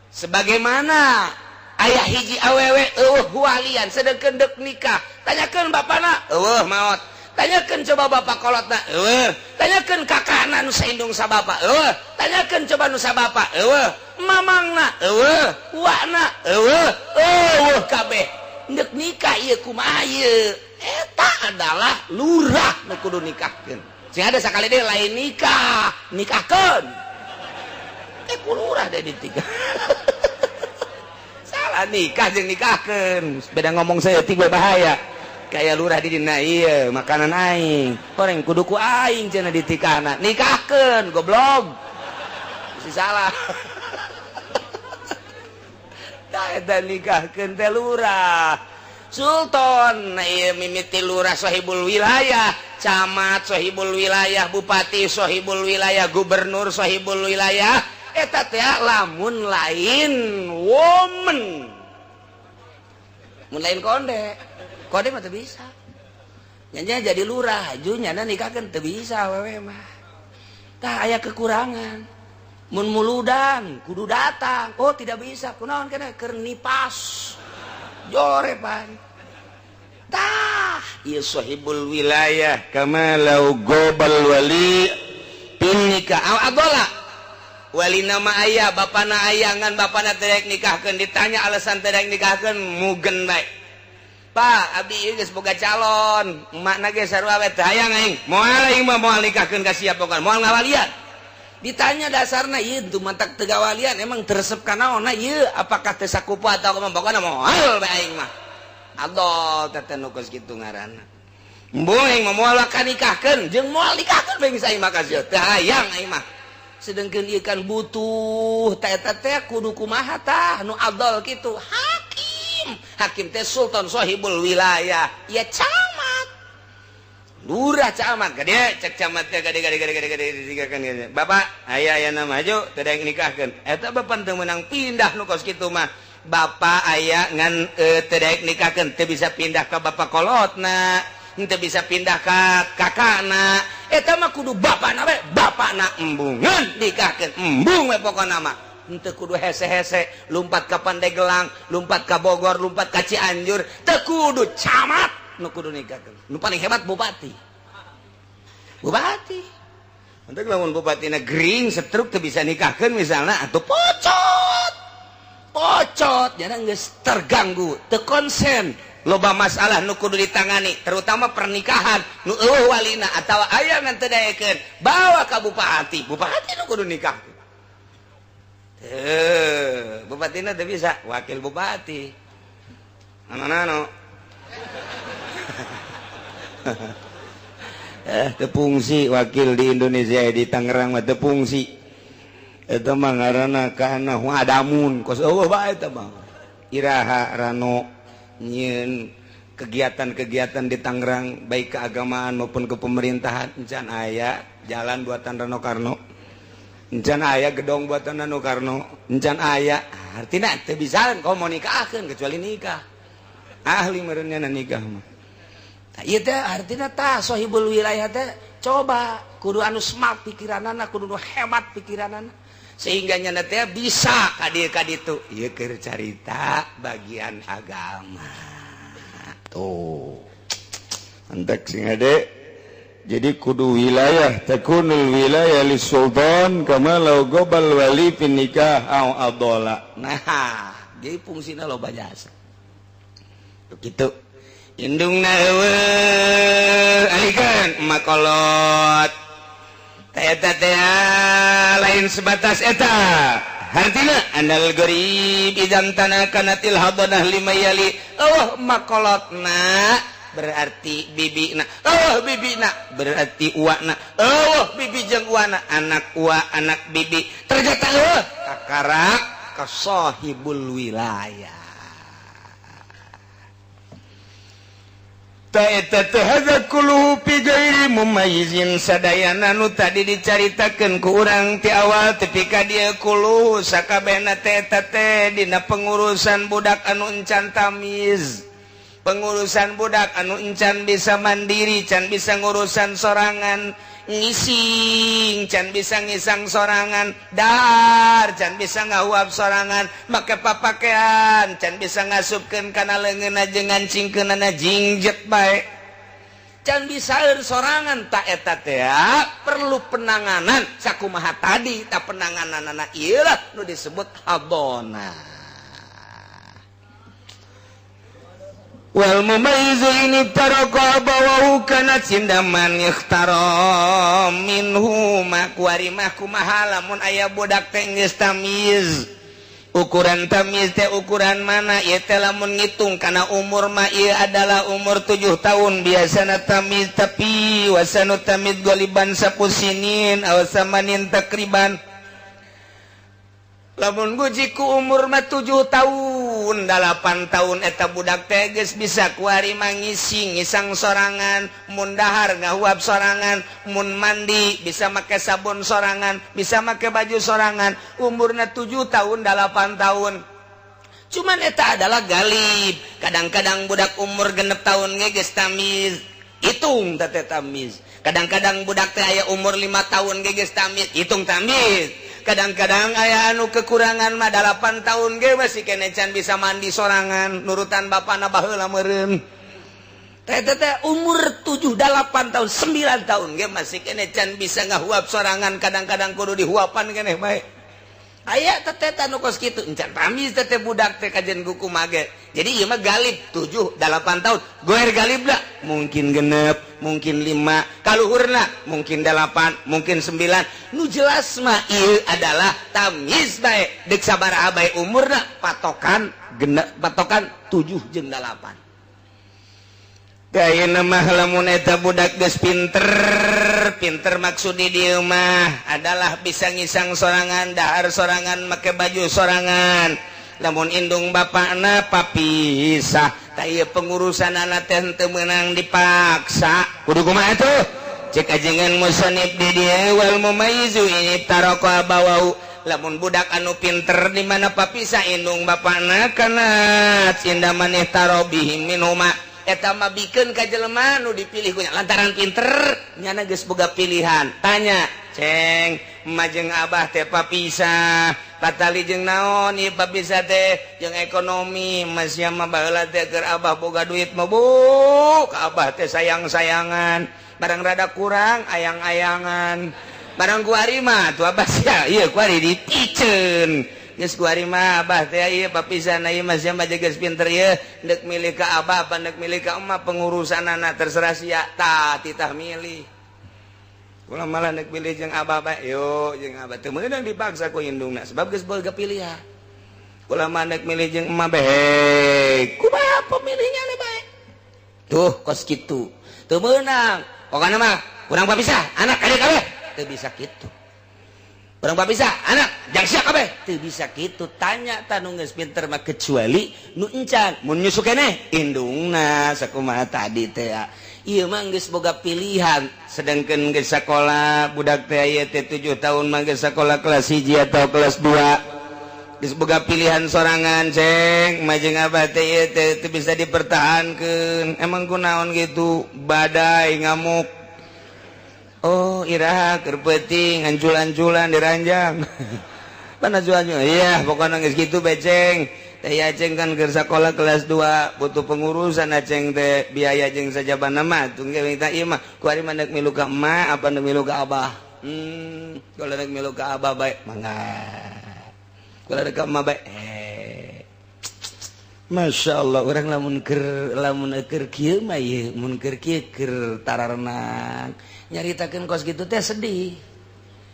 Sebagaimana aya hiji awewe eueuh walian sedengkeun deuk nikah, tanyakeun bapana eueuh maot. Tanyakeun coba bapak kolotna eueuh, tanyakeun kakana nu saindung sa bapa eueuh, tanyakeun coba nu sa bapa eueuh, mamangna eueuh, uakna eueuh, eueuh kabeh. Deuk nikah ieu kumaha ieu? Eta adalah lurah nu kudu nikahkeun. Sing ada sakali deui lain nikah, nikahkeun. Teh ku lurah deh ditikah. Salah nikah jeung nikahkeun. Beda ngomong saeutik we bahaya. Kayak lurah di dina ieu makanan aing. Goreng kudu ku aing cenah ditikahna. Nikahkeun goblok. Si salah. Tah eta nikahkeun teh lurah. Sultan ieu mimiti lurah sahibul wilayah, camat sahibul wilayah, bupati sahibul wilayah, gubernur sahibul wilayah. Eta teh lamun lain woman. Mun lain konde. Konde mah teu bisa. Nya jadi lurah, aju nyana nikahkeun teu bisa awewe mah. Tah aya kekurangan. Mun muludan kudu datang. Oh tidak bisa, kunaon kana keur nipas. Jorepan. Tah ieu sahibul wilayah kama lau gobal wali pin nikah aw adola. Wali nama ayah, bapana ayah ngan bapana teu rek nikahkeun, ditanya alasan teu rek nikahkeun mugen bae. Pak, abdi ieu geus boga calon, emakna ge sarua we teu hayang aing. Moal aing mah moal nikahkeun ka sia pokona, moal ngawalian. Ditanya dasarna ieu teu mantak teu gawalian, emang teu resep ka naonna ieu, apakah teu sakupu atau kumaha pokona moal bae aing mah. Adol teh nu kos kitu ngaranna. Embung aing mah moal nikahkeun jeung moal nikahkeun bae geus aing mah ka sia. Teu hayang aing mah. Sedengkeun ieu kan butuh ta eta teh kudu kumaha tah nu adol kitu. Hakim. Hakim teh sultan sahibul wilayah. Ya camat. Lurah camat gede cek camat teh gede gede gede gede gede disigahkeun gede. Bapak aya aya nama maju teu daek nikahkeun. Eta bapak teu meunang pindah nu kos kitu mah. Bapak aya ngan teu daek nikahkeun teu bisa pindah ka bapak kolotna. Teu bisa pindah ka kakakna. Eta mah kudu bapakna we, bapakna embungan nikahkeun. Embung we pokona mah. Henteu kudu hese-hese lumpat ka Pandeglang, lumpat ka Bogor, lumpat ka Cianjur, teu kudu camat nu kudu nikahkeun. Nu paling hebat bupati. Bupati. Untuk lamun bupatina gering setruk teu bisa nikahkeun misalna atuh pocot. Pocot jana geus terganggu, teu konsen. Loba masalah nu kudu ditangani, terutama pernikahan nu eueuh walina atawa aya ngan teu daekeun, bawa ka bupati. Bupati nu kudu nikahkeun. Teu, bupatina teu bisa, wakil bupati. Ano-ano. Teu fungsi wakil di Indonesia di Tangerang mah teu fungsi. Eta mah ngaranna kana adamun kos eueuh bae eta mah. Iraha rano nyieun kegiatan-kegiatan di Tangerang baik keagamaan maupun kepemerintahan encan aya jalan buatan Rano Karno, encan aya gedong buatan Rano Karno, encan aya artina teu bisa komo nikahkeun kecuali nikah ahli meureunnya nikah mah. Ieu teh artina tah sahibul wilayah teh coba kudu anu smart pikiranana, kudu nu hebat pikiranana sehingga nyana teh bisa ka dieu ka ditu. Ieu keur carita bagian agama tuh Antek sing hade. Jadi kudu wilayah takunul wilayah li sultan kama law gobal wali fi nikah au adola. Nah, jadi fungsina loba jasa. Kitu. Indungna eueuh alikeun makolot. Eta teh lain sebatas eta. Hartina andal gharib idzan tanah kanatil hadanah lima yali. Oh makolotna berarti bibina. Oh bibina berarti uakna. Oh bibi jeung uana, anak ua anak bibi. Ternyata eueuh kakara ka sahibul wilayah. Mumayyizin sadayana nu tadi dicaritakeun ku urang ti awal tepi ka dieu kuluhu sakabehna teh eta teh dina pengurusan budak anu encan tamiz, pengurusan budak anu encan bisa mandiri, can bisa ngurusan sorangan, ngising can bisa ngisang sorangan, dar can bisa ngahuap sorangan, make papakean can bisa ngasupkeun kana leungeunna jeung ngancingkeunana jingjet bae, can bisa sorangan. Tak eta teh perlu penanganan sakumaha tadi, tak penangananana ieu lah nu disebut habona. Wal mumayyizu ini taraka abawahu kanat sindaman ikhtara minhu makuari mah kumaha lamun aya budak teh geus tamyiz. Ukuran tamyiz teh ukuran mana? Ieu teh lamun ngitung kana umur mah ieu adalah umur 7 tahun biasana tamyiz, tapi wasanu tamyiz goliban sapusinin aw samanin takriban. Lamun guji ku umur mah 7 tahun 8 tahun eta budak teh geus bisa kuari mangising ngisang sorangan, mun dahar ngahuap sorangan, mun mandi bisa make sabun sorangan, bisa make baju sorangan, umurna 7 tahun 8 tahun. Cuman eta adalah galib. Kadang-kadang budak umur 6 tahun ge geus tamyiz, hitung teh tamyiz. Kadang-kadang budak teh aya umur 5 tahun ge geus tamyiz, hitung tamyiz. Kadang-kadang aya anu kekurangan mah 8 tahun ge masih kene can bisa mandi sorangan, nurutan bapana baheula meureun. Teh teh umur 7 8 tahun 9 tahun ge masih kene can bisa ngahuap sorangan, kadang-kadang kudu dihuapan keneh bae. Aya teh teh anu kos kitu encan tamyiz teh teh budak teh kajen kuku mage. Jadi ieu mah galib 7 8 tahun. Goer galibna mungkin genep, mungkin 5, kaluhurna mungkin 8, mungkin 9. Nu jelas mah ieu adalah tamyiz bae. Deuk sabaraha bae umurna patokan genep, patokan 7 jeung 8. Ayeuna mah lamun eta budak geus pinter, pinter maksud di dieu mah adalah bisa ngisang sorangan, dahar sorangan, make baju sorangan. Lamun indung bapakna papisah, tah ieu pengurusan anak teh teu meunang dipaksa. Kudu kumaha tuh? Cek ajengan musonib di dieu wal mumayyizu in iftaraqa abawahu. Lamun budak anu pinter di mana papisah indung bapakna kana cinda maneh tarobihim minhuma, eta mah bikeun ka jelema nu dipilih kunya lantaran pinter nyana geus boga pilihan. Tanya ceng, majeng abah teh papisah patali jeung naon ieu papisah teh? Jeung ekonomi. Masih mah baheula teh keur abah boga duit mah, bu, ka abah teh sayang-sayangan, barang rada kurang ayang-ayangan. Barang kuari mah tuh abah sia ieu kuari dipiceun. Geus kuari mah abah teh ieu papisah ieu mah sia mah geus pinter ieu, deuk milih ka abah apa deuk milih ka emak, pengurusan anak terserah sia. Tah, titah milih, ulah malah deuk milih jeung abah bae, yo jeung abah teu meunang dipaksa ku indungna sebab geus boga pilihan. Ulah mah deuk milih jeung emak bae, kumaha pemilihnya le bae tuh kos kitu teu meunang. Pokona mah kurang papisah anak kade kabeh teu bisa kitu. Urang papisah anak jang sia kabeh teu bisa kitu. Tanya ta nu geus pinter mah, kecuali nu encan mun nyusu keneh indungna sakumaha tadi teh. Ieu mah geus boga pilihan, sedangkan geus sakola budak teh ieu teh 7 tahun mah geus sakola kelas 1 atau kelas 2, geus boga pilihan sorangan. Ceng, majeng abah teh ieu teh teu bisa dipertahankeun. Emang kunaon gitu? Badai ngamuk. Oh, iraha keur peuting ancul-anculan di ranjang mana jual? Iya, pokoknya geus kitu beceng teh. Aceng kan keur sakola kelas 2, butuh pengurusan aceng teh, biaya jeung sajabana mah tunggu minta ieu mah. Kuari mah deuk milu ka emak apa deuk milu ka abah? Kalau deuk milu ka abah bae mangga, kalau deuk ka emak bae. Masya Allah, orang lamun keur kieu mah ieu mun keur kieu keur tararenang nyaritakeun kos kitu teh sedih,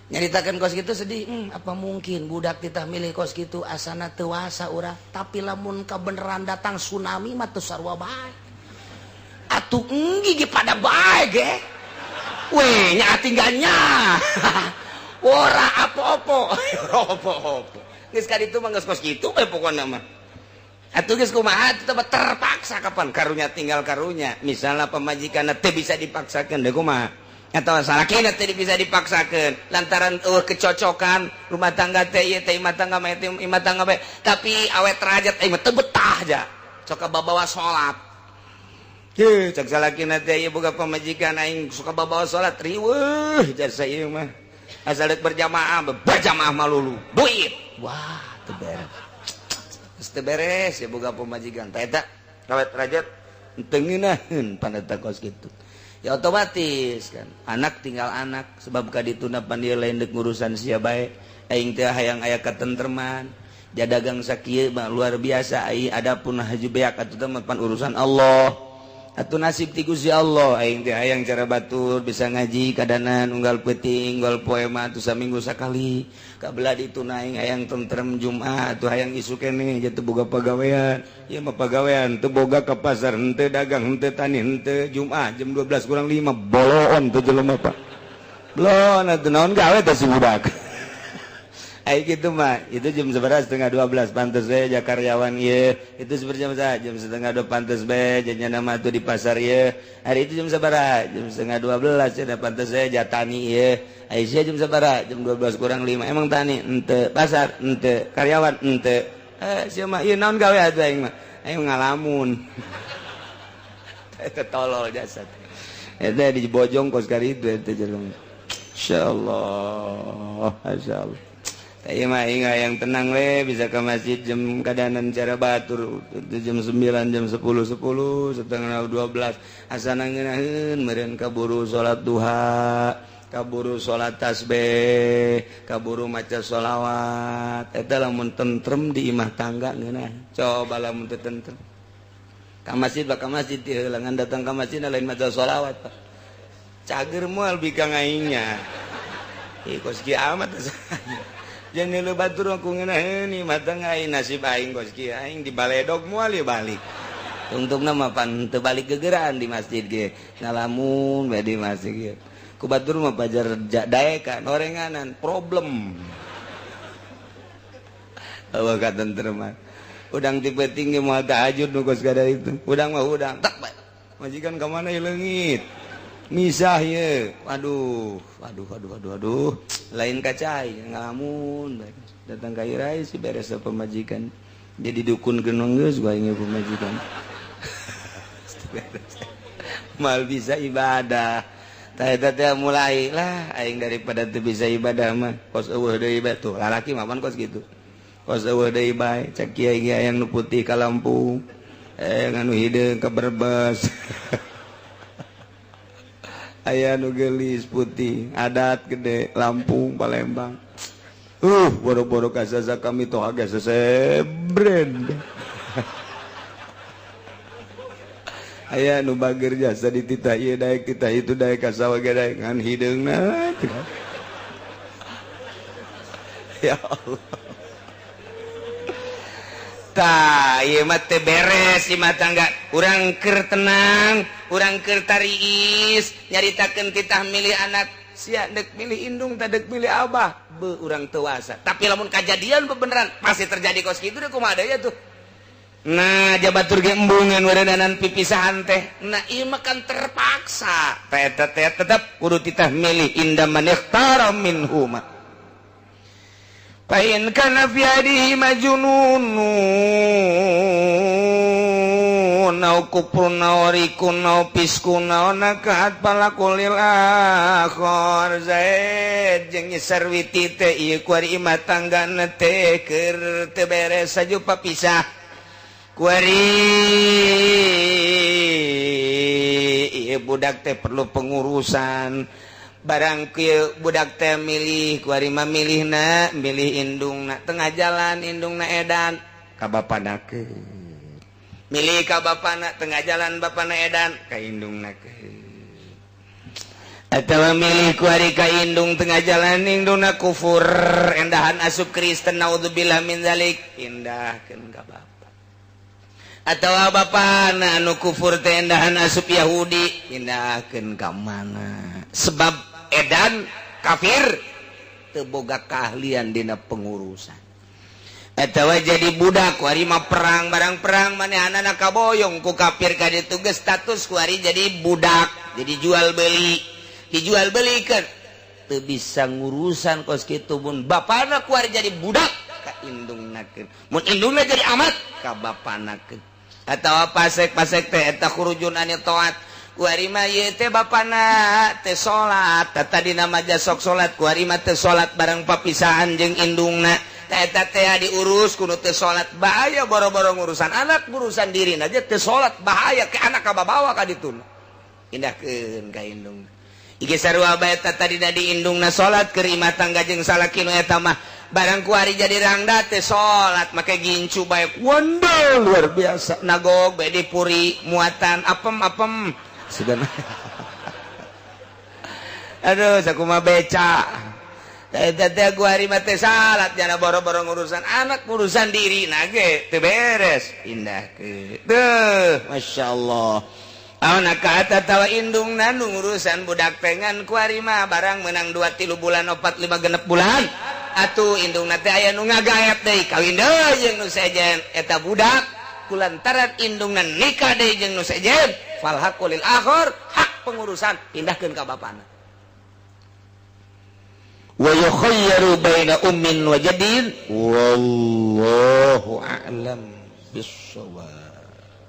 nyaritakeun kos kitu sedih. Apa mungkin budak titah milih kos kitu? Asana teu wasa urang, tapi lamun kabeneran datang tsunami mah teu sarua bae atuh. Enggi ge pada bae ge we nya tinggalnya ora apa-apa, ora apa-apa. Geus ka ditu mah geus kos kitu we pokona mah. Atuh geus kumaha atuh, terpaksa kapan karunya tinggal karunya. Misalnya pamajikan teu bisa dipaksakeun deui kumaha, atau salakina teu bisa dipaksakeun lantaran kecocokan rumah tangga teh ieu teh imah tangga mah teh imah tangga bae, tapi awet rajat aing mah teu betah ja sok babawa salat. Ye, cek salakina teh ieu boga pamajikan aing suka babawa salat, riweuh jasa ieu mah, asal deuk berjamaah berjamaah malulu duit. Wah, teu beres. Geus teu beres ya boga pamajikan teh eta awet rajat teu ngeunaheun pan eta kos kitu. Ya otomatis kan anak tinggal anak, sebab kadituna pan dieu lain deuk ngurusan sia bae. Aing teh hayang aya katentreman, jadagang sakieu mah luar biasa ai. Adapun haju beak atuh teh pan urusan Allah atuh, nasib ti Gusti Allah. Aing teh hayang cara batur bisa ngaji kadanan unggal peuting, unggal poe mah atuh saminggu sakali. Kabelah ditu aing hayang tentrem Jumat atuh, hayang isuk keneh teu boga pagawean. Ieu mah pagawean teu boga, ke pasar henteu, dagang henteu, tani henteu, Jumat jam 12 kurang 5 boloon tuh jelema, Pak. Belon atuh, naon gawe teh si budak? Ai gitu mah itu jam seberapa? Setengah 12 pantes we ja karyawan ieu. Itu seperti jam jam setengah dua pantes be janya nama tuh di pasar ieu. Hari itu jam seberapa? Jam setengah 12 ya pantes we ja tani ieu. Ai sia jam seberapa? Jam 12 kurang 5. Emang tani ente, pasar ente, karyawan ente. Eh, sia mah ieu naon gawe atuh? Aing mah aing ngalamun. Eta tolol jasad eta dibojong kos kari itu eta jelema. Insyaallah, insyaallah. Tapi mah yang tenang we bisa ke masjid jam kadanan cara batur jam 9, jam 10, 10 setengah 12, asana ngeunaheun meureun kaburu salat duha, kaburu salat tasbih, kaburu maca sholawat. Eta lamun tentrem di imah tangga ngeunah. Coba lamun teu tentrem ka masjid, bakal masjid diheulangan, datang ka masjid lain maca sholawat, Pak. Cager moal bikang aingnya. Ih, kos kieu amat. Jangan lu batur aku ngeunaheun imah tangga aing, nasib aing kos kieu, aing di baledog moal ya balik. Tungtungna mah pan teu balik gegeran di masjid ge. Ngalamun bae di masjid ge. Ku batur mah pajar daekan orenganan problem. Eueuh katentreman. Udang tipe tinggi moal tahajud nu kos kada itu. Udang mah udang tak bae. Majikan ka mana leungit. Misah ye. Aduh, aduh aduh aduh aduh. Lain kacai ngalamun bae. Datang ka irai si beres pemajikan. Jadi dukun genong geus gua inge pemajikan. Mal bisa ibadah. Tah eta teh mulai lah aing daripada teu bisa ibadah mah kos eueuh deui bae tuh. Lalaki mah pan kos kitu. Kos eueuh deui bae cek kiai ge aya nu putih ka Lampung. Anu hideung ka Brebes. Aya nu geulis putih, adat gede Lampung Palembang. Boro-boro kasaza kami toh agak sesebren. Aya nu bager jasa dititah ieu daek titah itu daek kasawa ge daek ngan hideungna. Ya Allah. Tah ieu mah teu beres imah tangga. Urang keur tenang, urang keur tariis, nyaritakeun titah milih anak. Sia dek milih indung teh dek milih abah, be urang teu wasa. Tapi lamun kajadian bebeneran pasti terjadi kos kitu deh kumaha deui atuh. Nah, jabatur ge embungan weureunanan pipisahan teh. Nah, ieu mah kan terpaksa. Teh teh tetep kudu titah milih inda man ikhtara minhuma. Fa in kana fi adihi majnunun au kufrun au rikun au fiskun au nakahat falakul akhar. Zaid jeung Sarwiti teh ieu kuari imah tanggana teh keur teu beres saju papisah. Kuari ieu budak teh perlu pengurusan. Barang kieu budak teh milih kuari mah milihna milih indungna tengah jalan indungna edan ka bapana keun. Milih ka bapana tengah jalan bapana edan ka indungna keun. Atawa milih kuari ka indung tengah jalan indungna kufur endahan asup Kristen naudzubillah min zalik pindahkeun ka bapa. Atawa bapana anu kufur teh endahan asup Yahudi pindahkeun ka mana. Sebab edan kafir teu boga keahlian dina pengurusan. Atawa jadi budak kuari mah perang barang perang manehanana kaboyong ku kafir ka ditu geus status kuari jadi budak, jadi jual beli, dijual belikeun teu bisa ngurusan kos kitu mun bapana kuari jadi budak ka indungna keun, mun indungna jadi amat ka bapana keun. Atawa pasek-pasek teh eta khurujun anil taat kuari mah ieu teh bapana teh salat, tadina mah sok salat kuari mah teh salat bareng papisahan jeung indungna. Eta teh diurus kudu teu salat bahaya boro-boro ngurusan anak ngurusan diri aja teu salat bahaya ke anak kababawa ka ditu indahkeun ka indung iki sarua bae eta tadina di indungna salat keur imah tangga jeung salaki nu eta mah barang kuari jadi rangda teh salat make gincu bae wandel luar biasa nagog bae dipuri muatan apem-apem sugan. Aduh sakumaha beca teh gua hari mah teh salat jana boro-boro ngurusan anak ngurusan diri nage teu beres indahkeun teuh masyaallah. Auna ka atawa indungna nu ngurusan budak pengan kuari mah barang menang 2 3 bulan 4 5 genep bulan atuh indungna teh aya nu ngagaet deui kawin deui jeung nu sejen eta budak kulantaran indungna nikah deui jeung nu sejen fal haqqu lil akhar hak pengurusan pindahkeun ka bapana. Wa yukhayyaru baina ummin wa jadin wallahu a'lam bissawab.